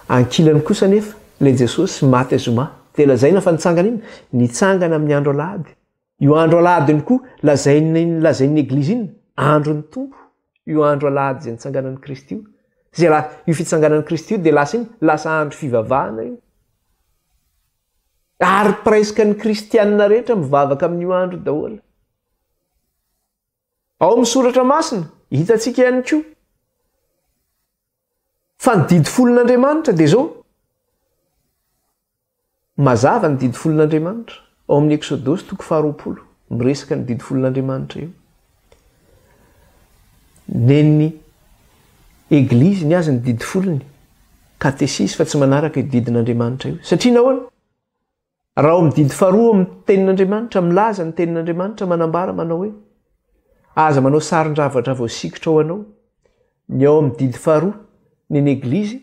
Ankilany kosa anefa, ilay Jesosy maty zoma, dia lazaina fa nitsangana inona? Nitsangana amin'ny andro alahady. Io andro alahady iny koa lazain'ny lazain'ny Eglizy inona? Andron'ny Tompo. Io andro alahady izay nitsanganan'i Kristy io. Izay la, io fitsanganan'i Kristy io dia lasa inona? Lasa andro fivavahana io. Ary presque ny kristianina rehetra mivavaka amin'io andro daholo. Ao amin'ny Soratra Masina, hitantsika ihany koa fa ny didy folon'Andriamanitra dia izao, mazava ny didy folon'Andriamanitra, ao amin'ny Eksodosy toko faharoapolo, miresaka ny didy folon'Andriamanitra io. Nen'ny Eglizy ny azy ny didy folony, katesizy fa tsy manaraka io didin'Andriamanitra io. Satria nahoana? Raha ao amin'ny didy faharoa amin'ny Tenin'Andriamanitra, milaza ny Tenin'Andriamanitra manambara manao hoe, Aza manao sarin-javatra voasikotra ho anao. Ny ao amin'ny didy faharoa, ny ny Eglizy,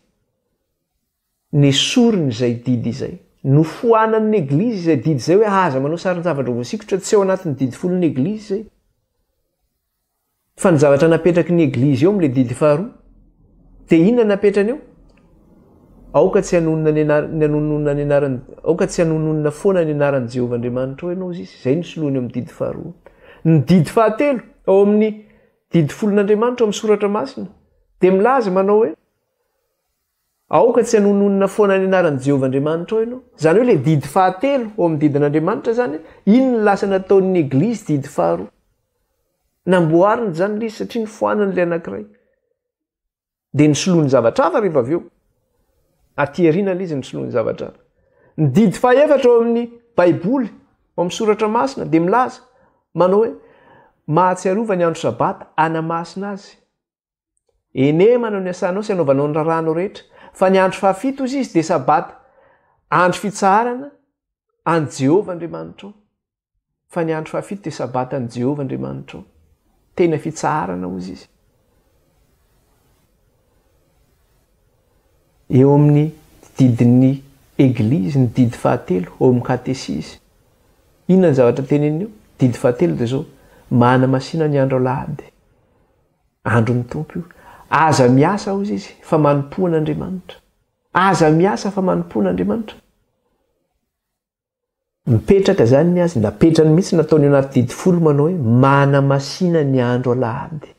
nesoriny izay didy izay. Nofoanan'ny Eglizy izay didy izay hoe aza manao sarin-javatra voasikotra, tsy ao anatin'ny didy folon'ny Eglizy izay. Fa ny zavatra napetraky ny Eglizy eo amin'ilay didy faharoa, dia inona napetrany eo? Aoka tsy hanonona ny anar- ny hanonona ny anaran'i, aoka tsy hanononona foana ny anaran'i Jehovah Andriamanitrao ianao, hozy izy. Izay no soloany eo amin'ny didy faharoa. Ny didy fahatelo ao amin'ny didy folon'Andriamanitra ao amin'ny Soratra Masina dia milaza manao hoe, Aoka tsy hanononona foana ny anaran'i Jehovah Andriamanitrao ianao. Izany hoe ilay didy fahatelo ao amin'ny didin'Andriamanitra izany, iny no lasa nataon'ny Eglizy didy faharoa. Namboariny izany ilay izy satria nofoanany ilay anankiray. Dia nosoloany zavatra hafa rehefa avy eo. Aty aoriana ilay izy nosoloany zavatra hafa. Ny didy fahefatra ao amin'ny Baiboly, ao amin'ny Soratra Masina, dia milaza, manao hoe, Mahatsiarova ny andro Sabata, hanamasina azy. Ene manao ny asanao sy anaovanao ny raharahanao rehetra, fa ny andro fahafito, hozy izy, dia Sabata, andro fitsaharana an'i Jehovah Andriamanitrao. Fa ny andro fahafito dia Sabatan'i Jehovah Andriamanitrao. Tena fitsaharana, hozy izy. Eo amin'ny didin'ny Eglizy, ny didy fahatelo, ao amin'ny katesizy. Inona ny zavatra teneniny eo? Didy fahatelo dia izao, Manamasina ny andro alahady. Andron'ny Tompo io. Aza miasa, hozy izy, fa manompoa an'Andriamanitra. Aza miasa fa manompoa an'Andriamanitra. Mipetraka izany ny azy, napetrany mihitsy nataony eo anaty didy folo manao hoe manamasina ny andro alahady.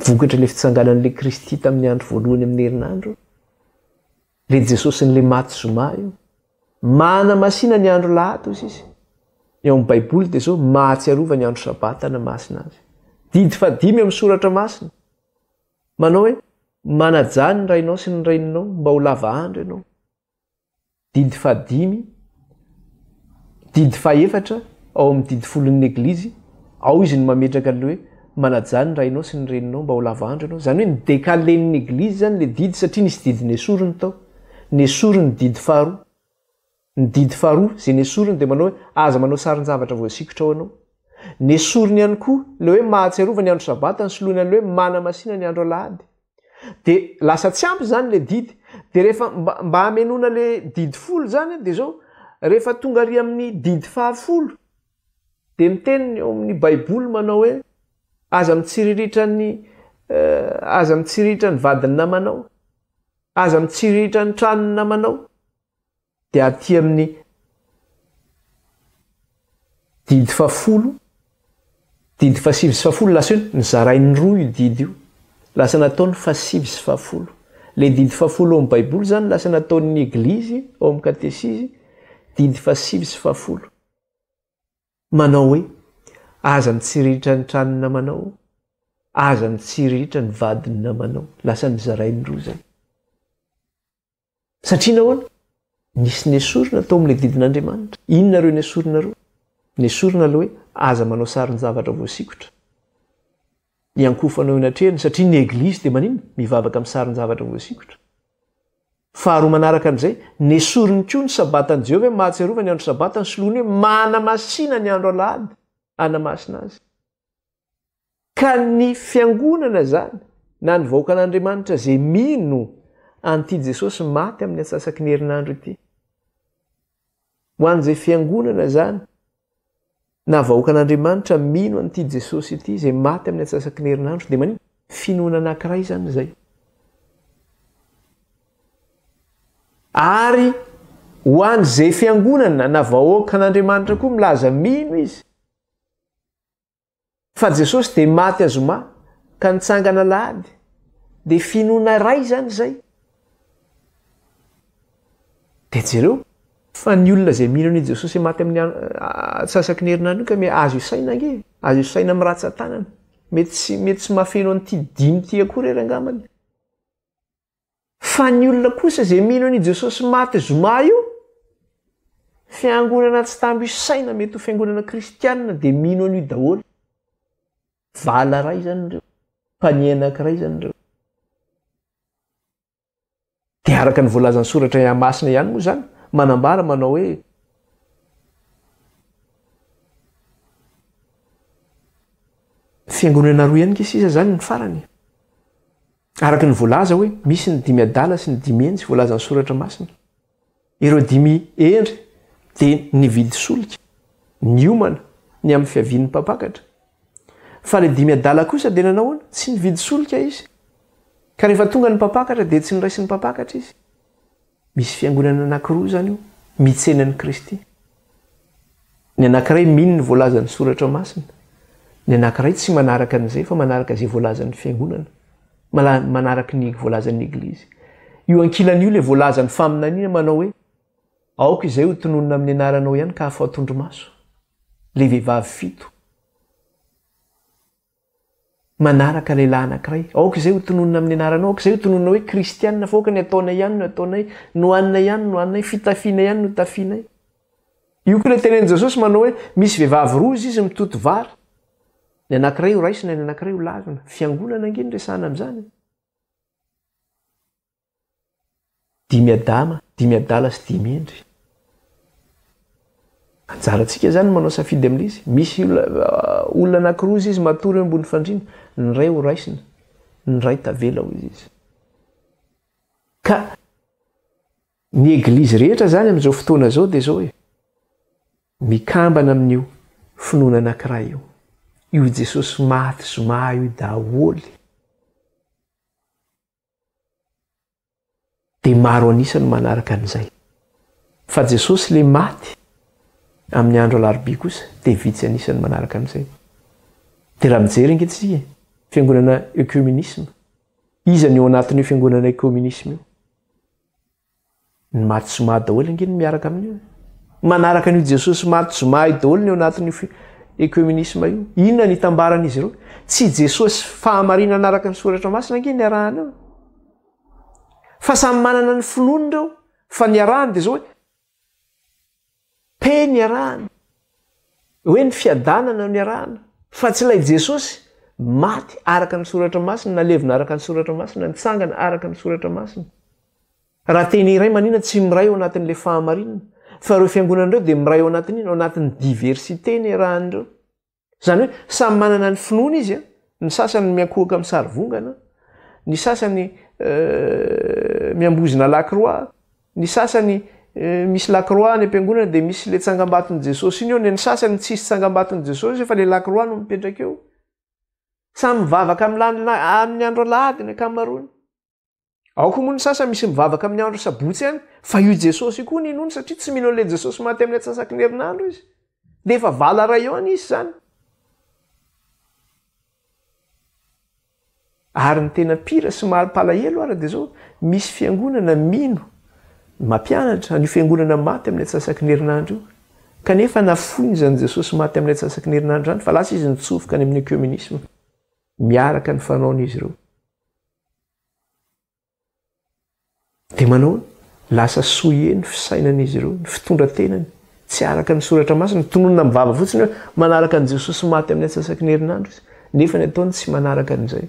Vokatra ilay fitsanganan'ilay Kristy tamin'ny andro voalohany amin'ny herinandro. Ilay Jesosin'ilay maty zoma io. Manamasina ny andro lahady hozy izy. Ny ao amin'ny Baiboly dia izao, mahatsiarova ny andro sabata hanamasina azy. Didy fahadimy amin'ny soratra masina. Manao hoe, manajà ny rainao sy ny reninao mba ho lava andro ianao. Didy fahadimy, didy fahefatra ao amin'ny didy folon'ny Eglizy, ao izy no mametraka an'ilay hoe manajà ny rainao sy ny reninao mba ho lava andro ianao. Izany hoe ni-decaler-n'ny Eglizy izany ilay didy satria nisy didy nesoriny tao. Nesoriny ny didy faharoa. Ny didy faharoa izay nesoriny dia manao hoe aza manao sarin-javatra voasikotra ho anao. Nesoriny ihany koa ilay hoe mahatsiarova ny andro sabata nisoloany an'ilay hoe manamasina ny andro alahady. Dia lasa tsy ampy izany ilay didy. Dia rehefa mba, mba hamenoana ilay didy folo izany dia izao, rehefa tonga ary amin'ny didy fahafolo, dia miteny ny ao amin'ny Baiboly manao hoe aza mitsiriritra ny eh, aza mitsiriritra ny vadin'ny namanao, aza mitsiriritra ny tranon'ny namanao. Dia aty amin'ny didy fahafolo, didy fahasivy sy fahafolo, lasa io nozarainy roa io didy io. Lasa nataony fahasivy sy fahafolo. Ilay didy fahafolo ao amin'ny Baiboly izany lasa nataon'ny Eglizy ao amin'ny katesizy, didy fahasivy sy fahafolo. Manao hoe, aza mitsiriritra ny tranon'ny namanao, aza mitsiriritra ny vadin'ny namanao. Lasa nozarainy roa izany. Satria nahoana? Nisy nesorina tao amin'ilay didin'Andriamanitra. Inona ireo nesorina ireo? Nesorina ilay hoe aza manao sarin-javatra voasikotra. Iankohofanao eo anatrehany, satria ny Eglizy dia maninona? Mivavaka amin'ny sarin-javatra voasikotra. Faharoa manaraka an'izay, nesoriny koa ny Sabatan'i Jehovah hoe mahatsiarova ny andro Sabata, nosoloiny hoe manamasina ny andro alahady, hanamasina azy. Ka ny fiangonana izany, na ny vahoakan'Andriamanitra izay mino an'ity Jesosy maty amin'ny antsasaky ny herinandro ity, ho an'izay fiangonana izany, na vahoakan'Andriamanitra mino an'ity Jesosy ity izay maty amin'ny antsasaky ny herinandro, dia maninona? Finoana anankiray izany izay. Ary ho an'izay fiangonana na vahoakan'Andriamanitra koa milaza mino izy, Fa Jesosy dia maty azoma ka nitsangana alahady dia finoana iray izany izay. Dia jereo fa ny olona izay mino an'io Jesosy maty amin'ny antsasaky ny herinandro io ka me azo isaina ange, azo isaina amin'ny ratsan-tanana. Mety tsy mety tsy mahafeno an'ity dimy ity akory ary angambany. Fa ny olona kosa izay mino an'io Jesosy maty zoma io, fiangonana tsy tambo isaina mety ho fiangonana kristianina dia mino an'io daholo. Vala iray izany ireo, panier anankiray izany ireo. Dia araka ny voalazan'ny soratra masina ihany moa izany, manambara manao hoe Fiangonana roa ihany nge sisa izany ny farany. Araka ny voalaza hoe misy ny dimy adala sy ny dimy hendry voalazan'ny soratra masina. Ireo dimy hendry dia nividy solika, niomana ny amin'ny fiavian'ny mpampakatra. Fa ilay dimy adala kosa dia nanao ahoana? Tsy nividy solika izy. Ka rehefa tonga ny mpampakatra dia tsy noraisin'ny mpampakatra izy. Misy fiangonana anankiroa izany io mitsena an'i Kristy. Ny anankiray mino ny voalazan'ny Soratra Masina, ny anankiray tsy manaraka an'izay fa manaraka izay voalazan'ny fiangonana, manaraka ny voalazan'ny Eglizy. Io ankilany io ilay voalazan'ny faminaniana manao hoe, Aoka izay ho tononina amin'ny anaranao ihany ka afaho tondromaso. Ilay vehivavy fito. Manaraka lehilahy anankiray. Aoka izay ho tononina amin'ny anaranao, aoka izay ho tononina hoe kristiana, fa aoka ny ataonay ihany no ataonay, ny hohaninay ihany no hohaninay, fitafianay ihany no tafianay. Io koa ilay tenenin'i Jesosy manao hoe misy vehivavy roa izy izy mitoto vary. Ny anankiray ho raisina, ny anankiray ho lavina. Fiangonana ange no resahana amin'izany e. Dimy adama, dimy adala sy dimy hendry. Anjarantsika izany ny manao safidy amin'ilay izy. Misy olona anankiroa izy izy matory eo ambony fandriana, ny iray ho raisina, ny iray tavela hoy izy. Ka ny eglizy rehetra izany amin'izao fotoana izao dia izao e, mikambana amin'io finoana anankiray io. Io Jesosy maty zoma io daholo. Dia maro an'isa no manaraka an'izay. Fa Jesosy le maty amin'ny andro alarobia kosa dia vitsy an'isa no manaraka an'izay. Dia raha mijery ange tsika e, fiangonana œcuménisme, iza no eo anatin'io fiangonana œcuménisme io? Ny maty zoma daholo ange no miaraka amin'io e. Manaraka an'io Jesosy maty zoma io daholo ny ao anatin'io ecumenisme io. Inona ny itambaran'izy ireo? Tsy Jesosy fahamarinana araka ny soratra masina ange ny arahana eo. Fa samy manana ny finoany ireo. Fa ny arahany dia izao hoe Paix niarahana, hoe ny fiadanana no niarahana, fa tsy ilay Jesosy maty araka ny Soratra Masina, nalevina araka ny Soratra Masina, nitsangana araka ny Soratra Masina. Raha teny iray manina tsy miray ao anatin'ilay fahamarinana, fa ireo fiangonana ireo dia miray ao anatin'inona? Ao anatin'ny diversité niarahan'ireo. Izany hoe samy manana ny finoany izy, ny sasany miankohoka amin'ny sarivongana, ny sasany miambozona lakroa, ny sasany misy lakroa any am-piangonana dia misy le tsangambaton'i Jesosy iny eo, ny sasany tsisy tsangambaton'i Jesosy fa le lakroa no mipetraka eo. Samy mivavaka amin'ny andro alahady ny ankamaroany. Ao koa moa ny sasany misy mivavaka amin'ny andro sabotsy ihany, fa io Jesosy io koa no inoany satria tsy mino an'ilay Jesosy maty amin'ny antsasaky ny herinandro izy. Dia efa vala ray eo any izy izany. Ary ny tena pire sy mampalahelo ara dia izao, misy fiangonana mino, mampianatra an'io fiangonana maty amin'ny antsasaky ny herinandro io. Kanefa nafoiny izany Jesosy maty amin'ny antsasaky ny herinandro izany fa lasa izy nitsofoka any amin'ny œcuménisme miaraka ny fanaon'izy ireo. Dia manao ahoana? Lasa souillé ny fisainan'izy ireo, ny fitondra-tenany. Tsy araka ny soratra masina. Tononina amin'ny vava fotsiny hoe manaraka an'i Jesosy maty amin'ny antsasaky ny herinandro izy. Nefa ny ataony tsy manaraka an'izay.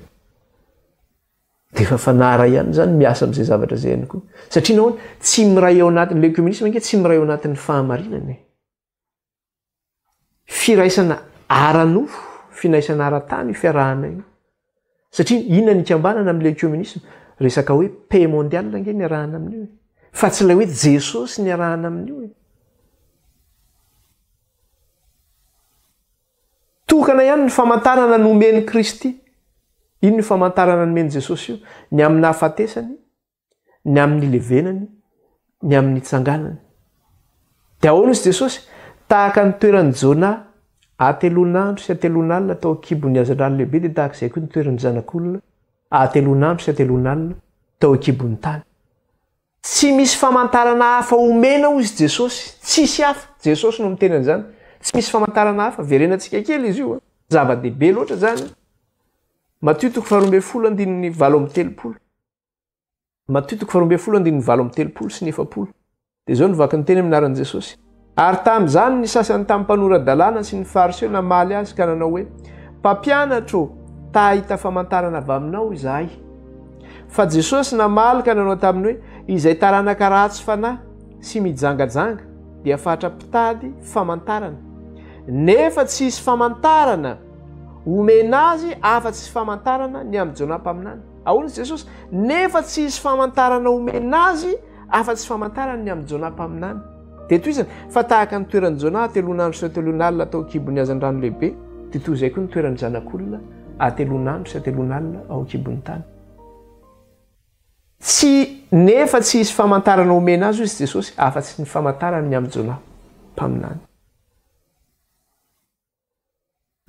Dia efa fanahy iray ihany izany miasa amin'izay zavatra izay ihany koa. Satria nahoana? Tsy miray ao anatin'ny, le œcuménisme ange tsy miray ao anatin'ny fahamarinana e. Firaisana ara-nofo, finaisana ara-tany io fiarahana io. Satria inona ny ikambanana amin'ilay œcuménisme? Resaka hoe paix mondiale ange ny arahana amin'io e. Fa tsy ilay hoe Jesosy ny arahana amin'io e. Tokana ihany ny famantarana nomen'i Kristy. Inona io famantarana nomen'i Jesosy io? Ny amin'ny nahafatesany, ny amin'ny nilevenany, ny amin'ny nitsanganany. Dia ahoana izy Jesosy? Tahaka ny toeran'i Jona hatelon'andro sy hatelon'alina tao an-kibon'ny hazandrano lehibe dia tahaka izay koa ny toeran'ny Zanak'olona hatelon'andro sy hatelon'alina tao an-kibon'ny tany. Tsy misy famantarana hafa omena hoy izy Jesosy, tsisy hafa, Jesosy no miteny an'izany, tsy misy famantarana hafa, verenantsika kely izy io an, zava-dehibe loatra izany, Matio toko faharoa ambin'ny folo andininy 38, Matio toko faharoa ambin'ny folo andininy 38 sy ny 40, dia izao no vaky ny teny amin'ny anaran'i Jesosy. Ary tamin'izany ny sasany tamin'ny mpanora-dalàna sy ny Fariseo namaly azy ka nanao hoe, Mpampianatra ô, ta hahita famantarana avy aminao izahay. Fa Jesosy namaly ka nanao taminy hoe, Izay taranaka ratsy fanahy sy mijangajanga dia fatra-pitady famantarana, nefa tsy hisy famantarana homena azy afa-tsy famantarana ny amin'i Jonah mpaminany. Ahoana izy Jesosy? Nefa tsy hisy famantarana homena azy afa-tsy famantarana ny amin'i Jonah mpaminany. Dia tohizany, fa tahaka ny toeran'i Jonah hatelon'andro sy hatelon'alina tao an-kibon'ny hazandrano lehibe, dia toy izay koa ny toeran'ny Zanak'olona hatelon'andro sy hatelon'alina ao an-kibon'ny tany. Tsy, nefa tsy hisy famantarana homena azy, hoy izy Jesosy, afa-tsy ny famantarana ny amin'i Jonah mpaminany.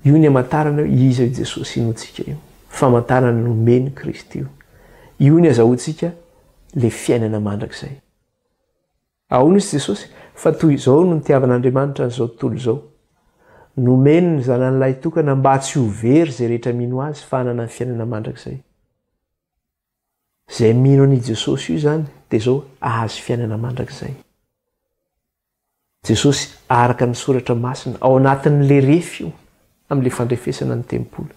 Io ny amantarana hoe iza io Jesosy inoantsika io. Famantarana nomen'i Kristy io. Io ny azahoantsika le fiainana mandrakizay. Ahoana izy Jesosy? Fa toy izao no nitiavan'Andriamanitra an'izao tontolo izao. Nomeny ny Zanany lahitokana mba tsy ho very izay rehetra mino Azy fa hanana ny fiainana mandrakizay. Izay mino an'io Jesosy io izany dia izao hahazo fiainana mandrakizay. Jesosy araka ny soratra masina, ao anatin'le refy io, amin'le fandrefesana ny tempoly.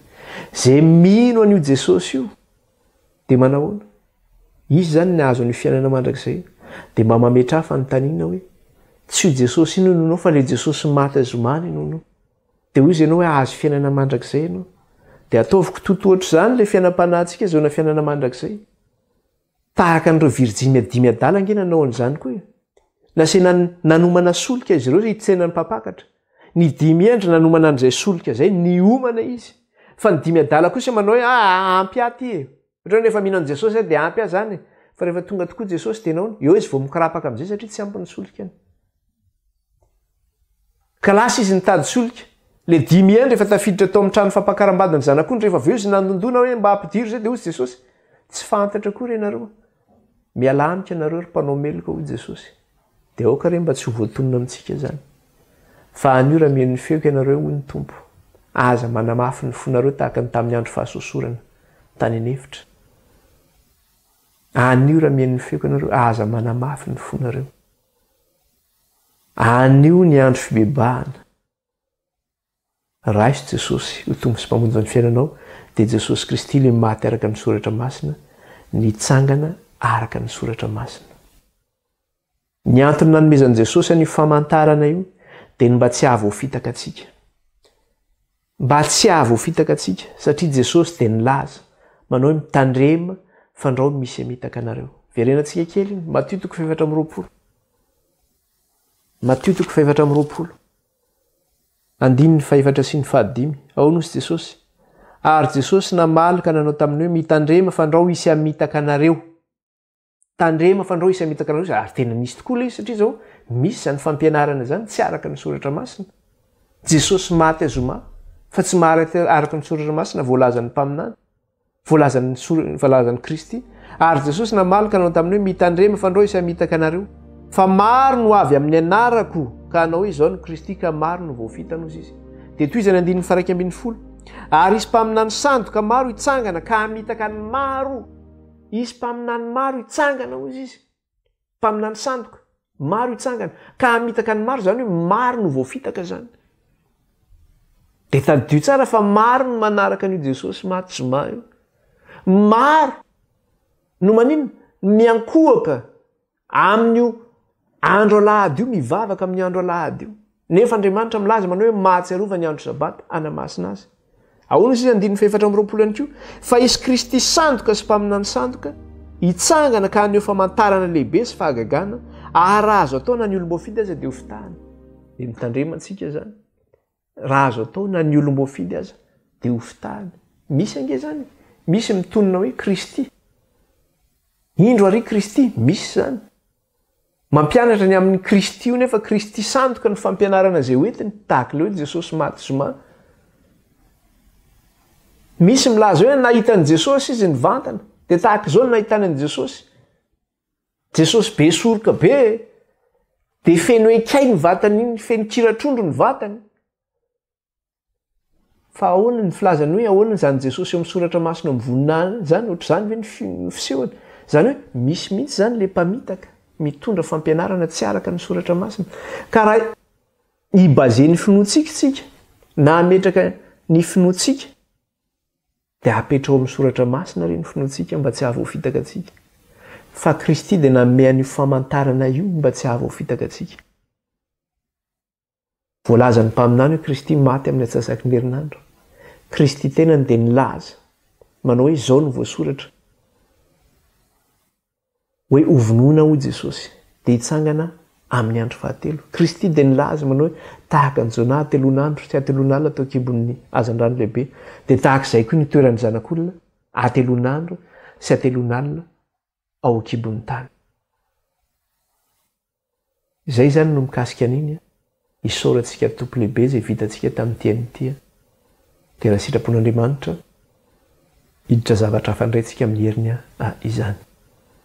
Zay mino an'io Jesosy io, dia manahoana? Izy izany nahazo an'io fiainana mandrakizay io. Dia mba mametraha fanontaniana hoe, tsy io Jesosy io no inoanao fa le Jesosy maty zoma no inoanao. Dia hoy izy ianao hoe hahazo fiainana mandrakizay ianao. Dia ataovy kitoto ohatr'izany le fiainam-panahintsika azahoana fiainana mandrakizay. Tahaka an'ireo virjiny dimy adala ange nanao an'izany koa e. Nasaina nanomana solika izy ireo hitsena ny mpampakatra. Ny dimy hendry nanomana an'izay solika izay, niomana izy. Fa ny dimy adala kosa manao hoe ah, ampy ahy ity e. Ohatra hoe rehefa mino an'i Jesosy aho dia ampy ahy izany e. Fa rehefa tonga tokoa Jesosy dia nahoana? Eo izy vao mikorapaka amin'izay satria tsy ampy ny solikany. Ka lasa izy nitady solika. Le dimy hendry efa tafiditra tao amin'ny trano fampakaram-badin'ny zanak'ondry rehefa avy eo izy nandondona hoe mba ampidiro izay dia hoy Jesosy, tsy fantatra akory ianareo. Mialà amiko ianareo ry mpanao meloka hoy Jesosy. Dia aoka re mba tsy ho voatonona amintsika izany. Fa anio raha mihaino ny feoko ianareo hoy ny Tompo, aza manamafy ny fonareo tahaka ny tamin'ny andro fahasosorana tany an'efitra. Anio raha mihaino ny feoko ianareo, aza manamafy ny fonareo. Anio ny andro fibebahana. Raiso Jesosy ho Tompo sy Mpamonjy ny fiainanao, dia Jesosy Kristy ilay maty araka ny Soratra Masina, nitsangana araka ny Soratra Masina. Ny antony nanomezan'i Jesosy an'io famantarana io dia ny mba tsy hahavoafitaka antsika. Mba tsy hahavoafitaka antsika, satria Jesosy dia nilaza, manao hoe mitandrema fandrao misy hamitaka anareo. Verenantsika kely iny, Matio toko fahefatra amby roapolo. Matio toko fahefatra amby roapolo. Andininy fahefatra sy ny fahadimy. Ao no hoy Jesosy. Ary Jesosy namaly ka nanao taminy hoe mitandrema fandrao hisy hamitaka anareo. Tandrema fandrao hisy hamitaka anareo ary tena nisy tokoa ilay izy satria izao misy izany fampianarana izany tsy araka ny soratra masina. Jesosy maty azoma fa tsy maty araka ny soratra masina voalazan'ny mpaminany, voalazan'ny voalazan'i Kristy. Ary Jesosy namaly ka nanao taminy hoe mitandrema fandrao hisy hamitaka anareo. Fa maro no avy amin'ny anarako ka hanao hoe izao no Kristy ka maro no voafitana hozy izy. Dia tohizany andininy faraika ambin'ny folo. Ary hisy mpaminany sandoka maro hitsangana ka hamitaka ny maro. Hisy mpaminany maro hitsangana hozy izy. Mpaminany sandoka. Maro hitsangana. Ka hamitaka ny maro, izany hoe maro no voafitaka izany. Dia tadidio tsara fa maro no manaraka an'io Jesosy maty zoma io. Maro. No maninona? Miankohoka amin'io andro alahady io, mivavaka amin'io andro alahady io. Nefa Andriamanitra milaza manao hoe mahatsiarova ny andro sabata, hanamasina azy. Ahoana izy andininy fahefatra amby 20 ihany koa? Fa hisy Kristy sandoka sy mpaminany sandoka hitsangana ka haneho famantarana lehibe sy fahagagana, ary raha azo atao na ny olom-boafidy aza dia hofitahana. Dia mitandrema antsika izany. Raha azo atao na ny olom-boafidy aza dia ho fitahana. Misy ange izany e! Misy mitonona hoe Kristy. Indro àry Kristy, misy izany. Mampianatra ny amin'i Kristy io nefa Kristy sandoka ny fampianarana izay hoentiny, tahaka ilay hoe Jesosy maty zoma. Misy milaza hoe nahita an'i Jesosy izy nivantana, dia tahaka izao no nahitany an'i Jesosy. Jesosy be soroka be e! Dia feno ekay ny vatany iny, feno kira-trondro ny vatany. Fa ahoana ny filazany hoe ahoana izany Jesosy eo amin'ny soratra masina amin'ny voninahiny izany? Ohatr'izany ve ny fisehony? Izany hoe misy mihitsy izany ilay mpamitaka mitondra fampianarana tsy araka ny soratra masina. Ka raha hi-baser ny finoantsika isika na hametraka ny finoantsika Dia apetraho amin'ny soratra masina re ny finoantsika mba tsy hahavoafitaka antsika. Fa Kristy dia nanome an'io famantarana io mba tsy hahavoafitaka antsika. Voalazan'ny mpaminany hoe Kristy maty amin'ny antsasaky ny herinandro. Kristy tenany dia nilaza, manao hoe izao no voasoratra. Hoe hovonoina hoy Jesosy, dia hitsangana amin'ny andro fahatelo. Kristy dia nilaza manao hoe tahaka an'i Jonah hateloana andro sy hateloana alina tao an-kibon'ny hazandrano lehibe, dia tahaka izay koa ny hitoeran'ny Zanak'olona hateloana andro sy hateloana alina ao an-kibon'ny tany. Izay izany no mikasika an'iny an! Isaorantsika Tompo lehibe izay vitantsika tamin'ity anio ity an! Dia raha sitrapon'Andriamanitra, hiditra zavatra hafa indray tsika amin'ny heriny an! Izany.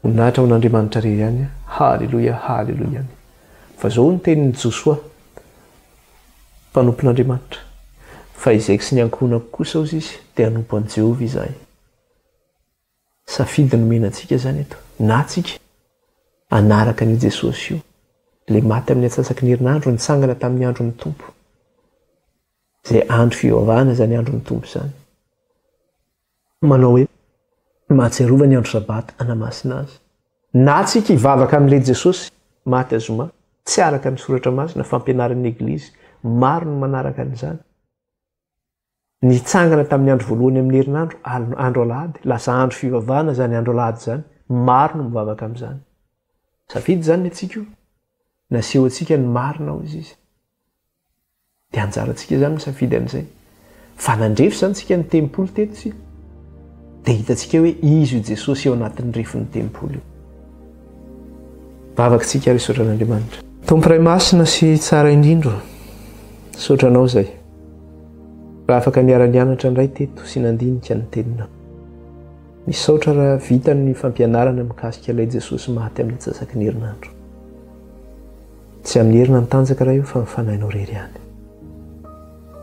Voninahitra ho an'Andriamanitra irery ihany an! Haleloia, haleloia. Fa izao ny tenin'i Josoa, mpanompon'Andriamanitra, Fa izaiko sy ny ankohonako kosa, hozy izy, dia hanompo an'i Jehovah izahay. Safidy nomena antsika izany eto, na tsika hanaraka an'io Jesosy io, ilay maty amin'ny antsasaky ny herinandro, nitsangana tamin'ny andron'ny Tompo. Izay andro fivavahana izany andron'ny Tompo izany. Manao hoe, mahatsiarova ny andro Sabata, hanamasina azy. Na tsika hivavaka amin'ilay Jesosy maty azoma, tsy araka ny Soratra Masina, fampianaran'ny Eglizy, maro no manaraka an'izany. Nitsangana tamin'ny andro voalohany amin'ny herinandro, andro alahady, lasa andro fivavahana izany andro alahady izany, maro no mivavaka amin'izany. Safidy izany ny antsika io. Naseho antsika ny marina hoy izy. Dia anjarantsika izany misafidy an'izay. Fa nandrefy izany tsika ny tempoly teto isika. Dia hitantsika hoe izy io Jesosy eo anatin'ny refin'ny tempoly io. Vavaka tsika ary hisaotra an'Andriamanitra. Tompo Ray Masina sy Tsara indrindra ô, misaotra Anao izay raha afaka niara-nianatra indray teto sy nandinika ny Teninao. Misaotra raha vita ny fampianarana mikasika ilay Jesosy maty amin'ny antsasaky ny herinandro. Tsy amin'ny hery na ny tanjaka Ray o fa ny Fanahinao irery ihany.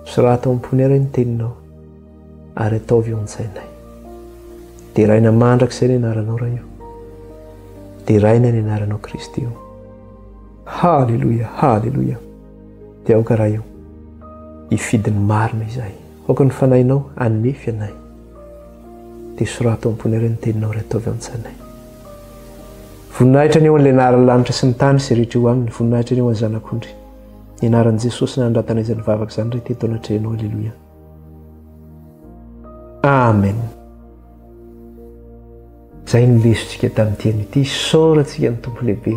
Sorato ao am-ponay Ray ny Teninao ary ataovy eo an-tsainay. Deraina mandrakizay ny anaranao Ray o. Deraina ny anaranao Kristy o. Haleloia, haleloia. Dia aoka Ray o, hifidy ny marina izahay. Aoka ny Fanahinao hanefy anay. Dia sorato ao am-ponay Ray ny Teninao ary ataovy ao an-tsainay. Voninahitra anie ho an'ilay naharan'ny lanitra sy ny tany sy rehetra eo aminy. Voninahitra anie ho an'ny Zanak'ondry. Ny anaran'i Jesosy nanandratana izany vavaka izany Ray teto anatrehanao. Aleloia. Amen. Izay ny lesontsika tamin'ity anio ity. Isaorantsika ny Tompo lehibe.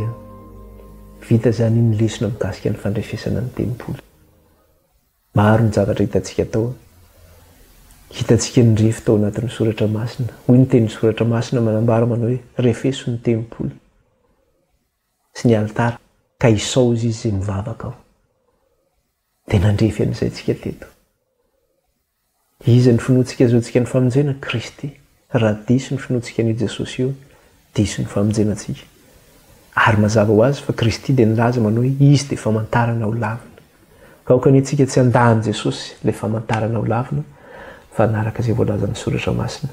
Vita izany iny lesona mikasika ny fandrefesana ny tempoly. Maro ny zavatra hitantsika tao. Hitantsika ny refy tao anatin'ny soratra masina. Hoy ny tenin'ny soratra masina manambara manao hoe refeso ny tempoly sy ny alitara ka isaozy izy izay mivavaka ao. Dia nandrefy an'izay tsika teto. Iza ny finoantsika azahoantsika ny famonjena? Kristy. Raha diso ny finoantsika an'io Jesosy io, diso ny famonjena antsika. Ary mazava ho azy fa Kristy dia nilaza manao hoe Izy dia famantarana ho lavina. Ka aoka anie tsika tsy handà an'i Jesosy, ilay famantarana ho lavina, fa hanaraka izay voalazan'ny Soratra Masina.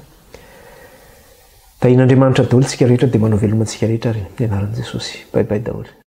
Tahian'Andriamanitra daholo tsika rehetra dia manao veloma antsika rehetra ary ny anaran'i Jesosy. Bye bye daholo.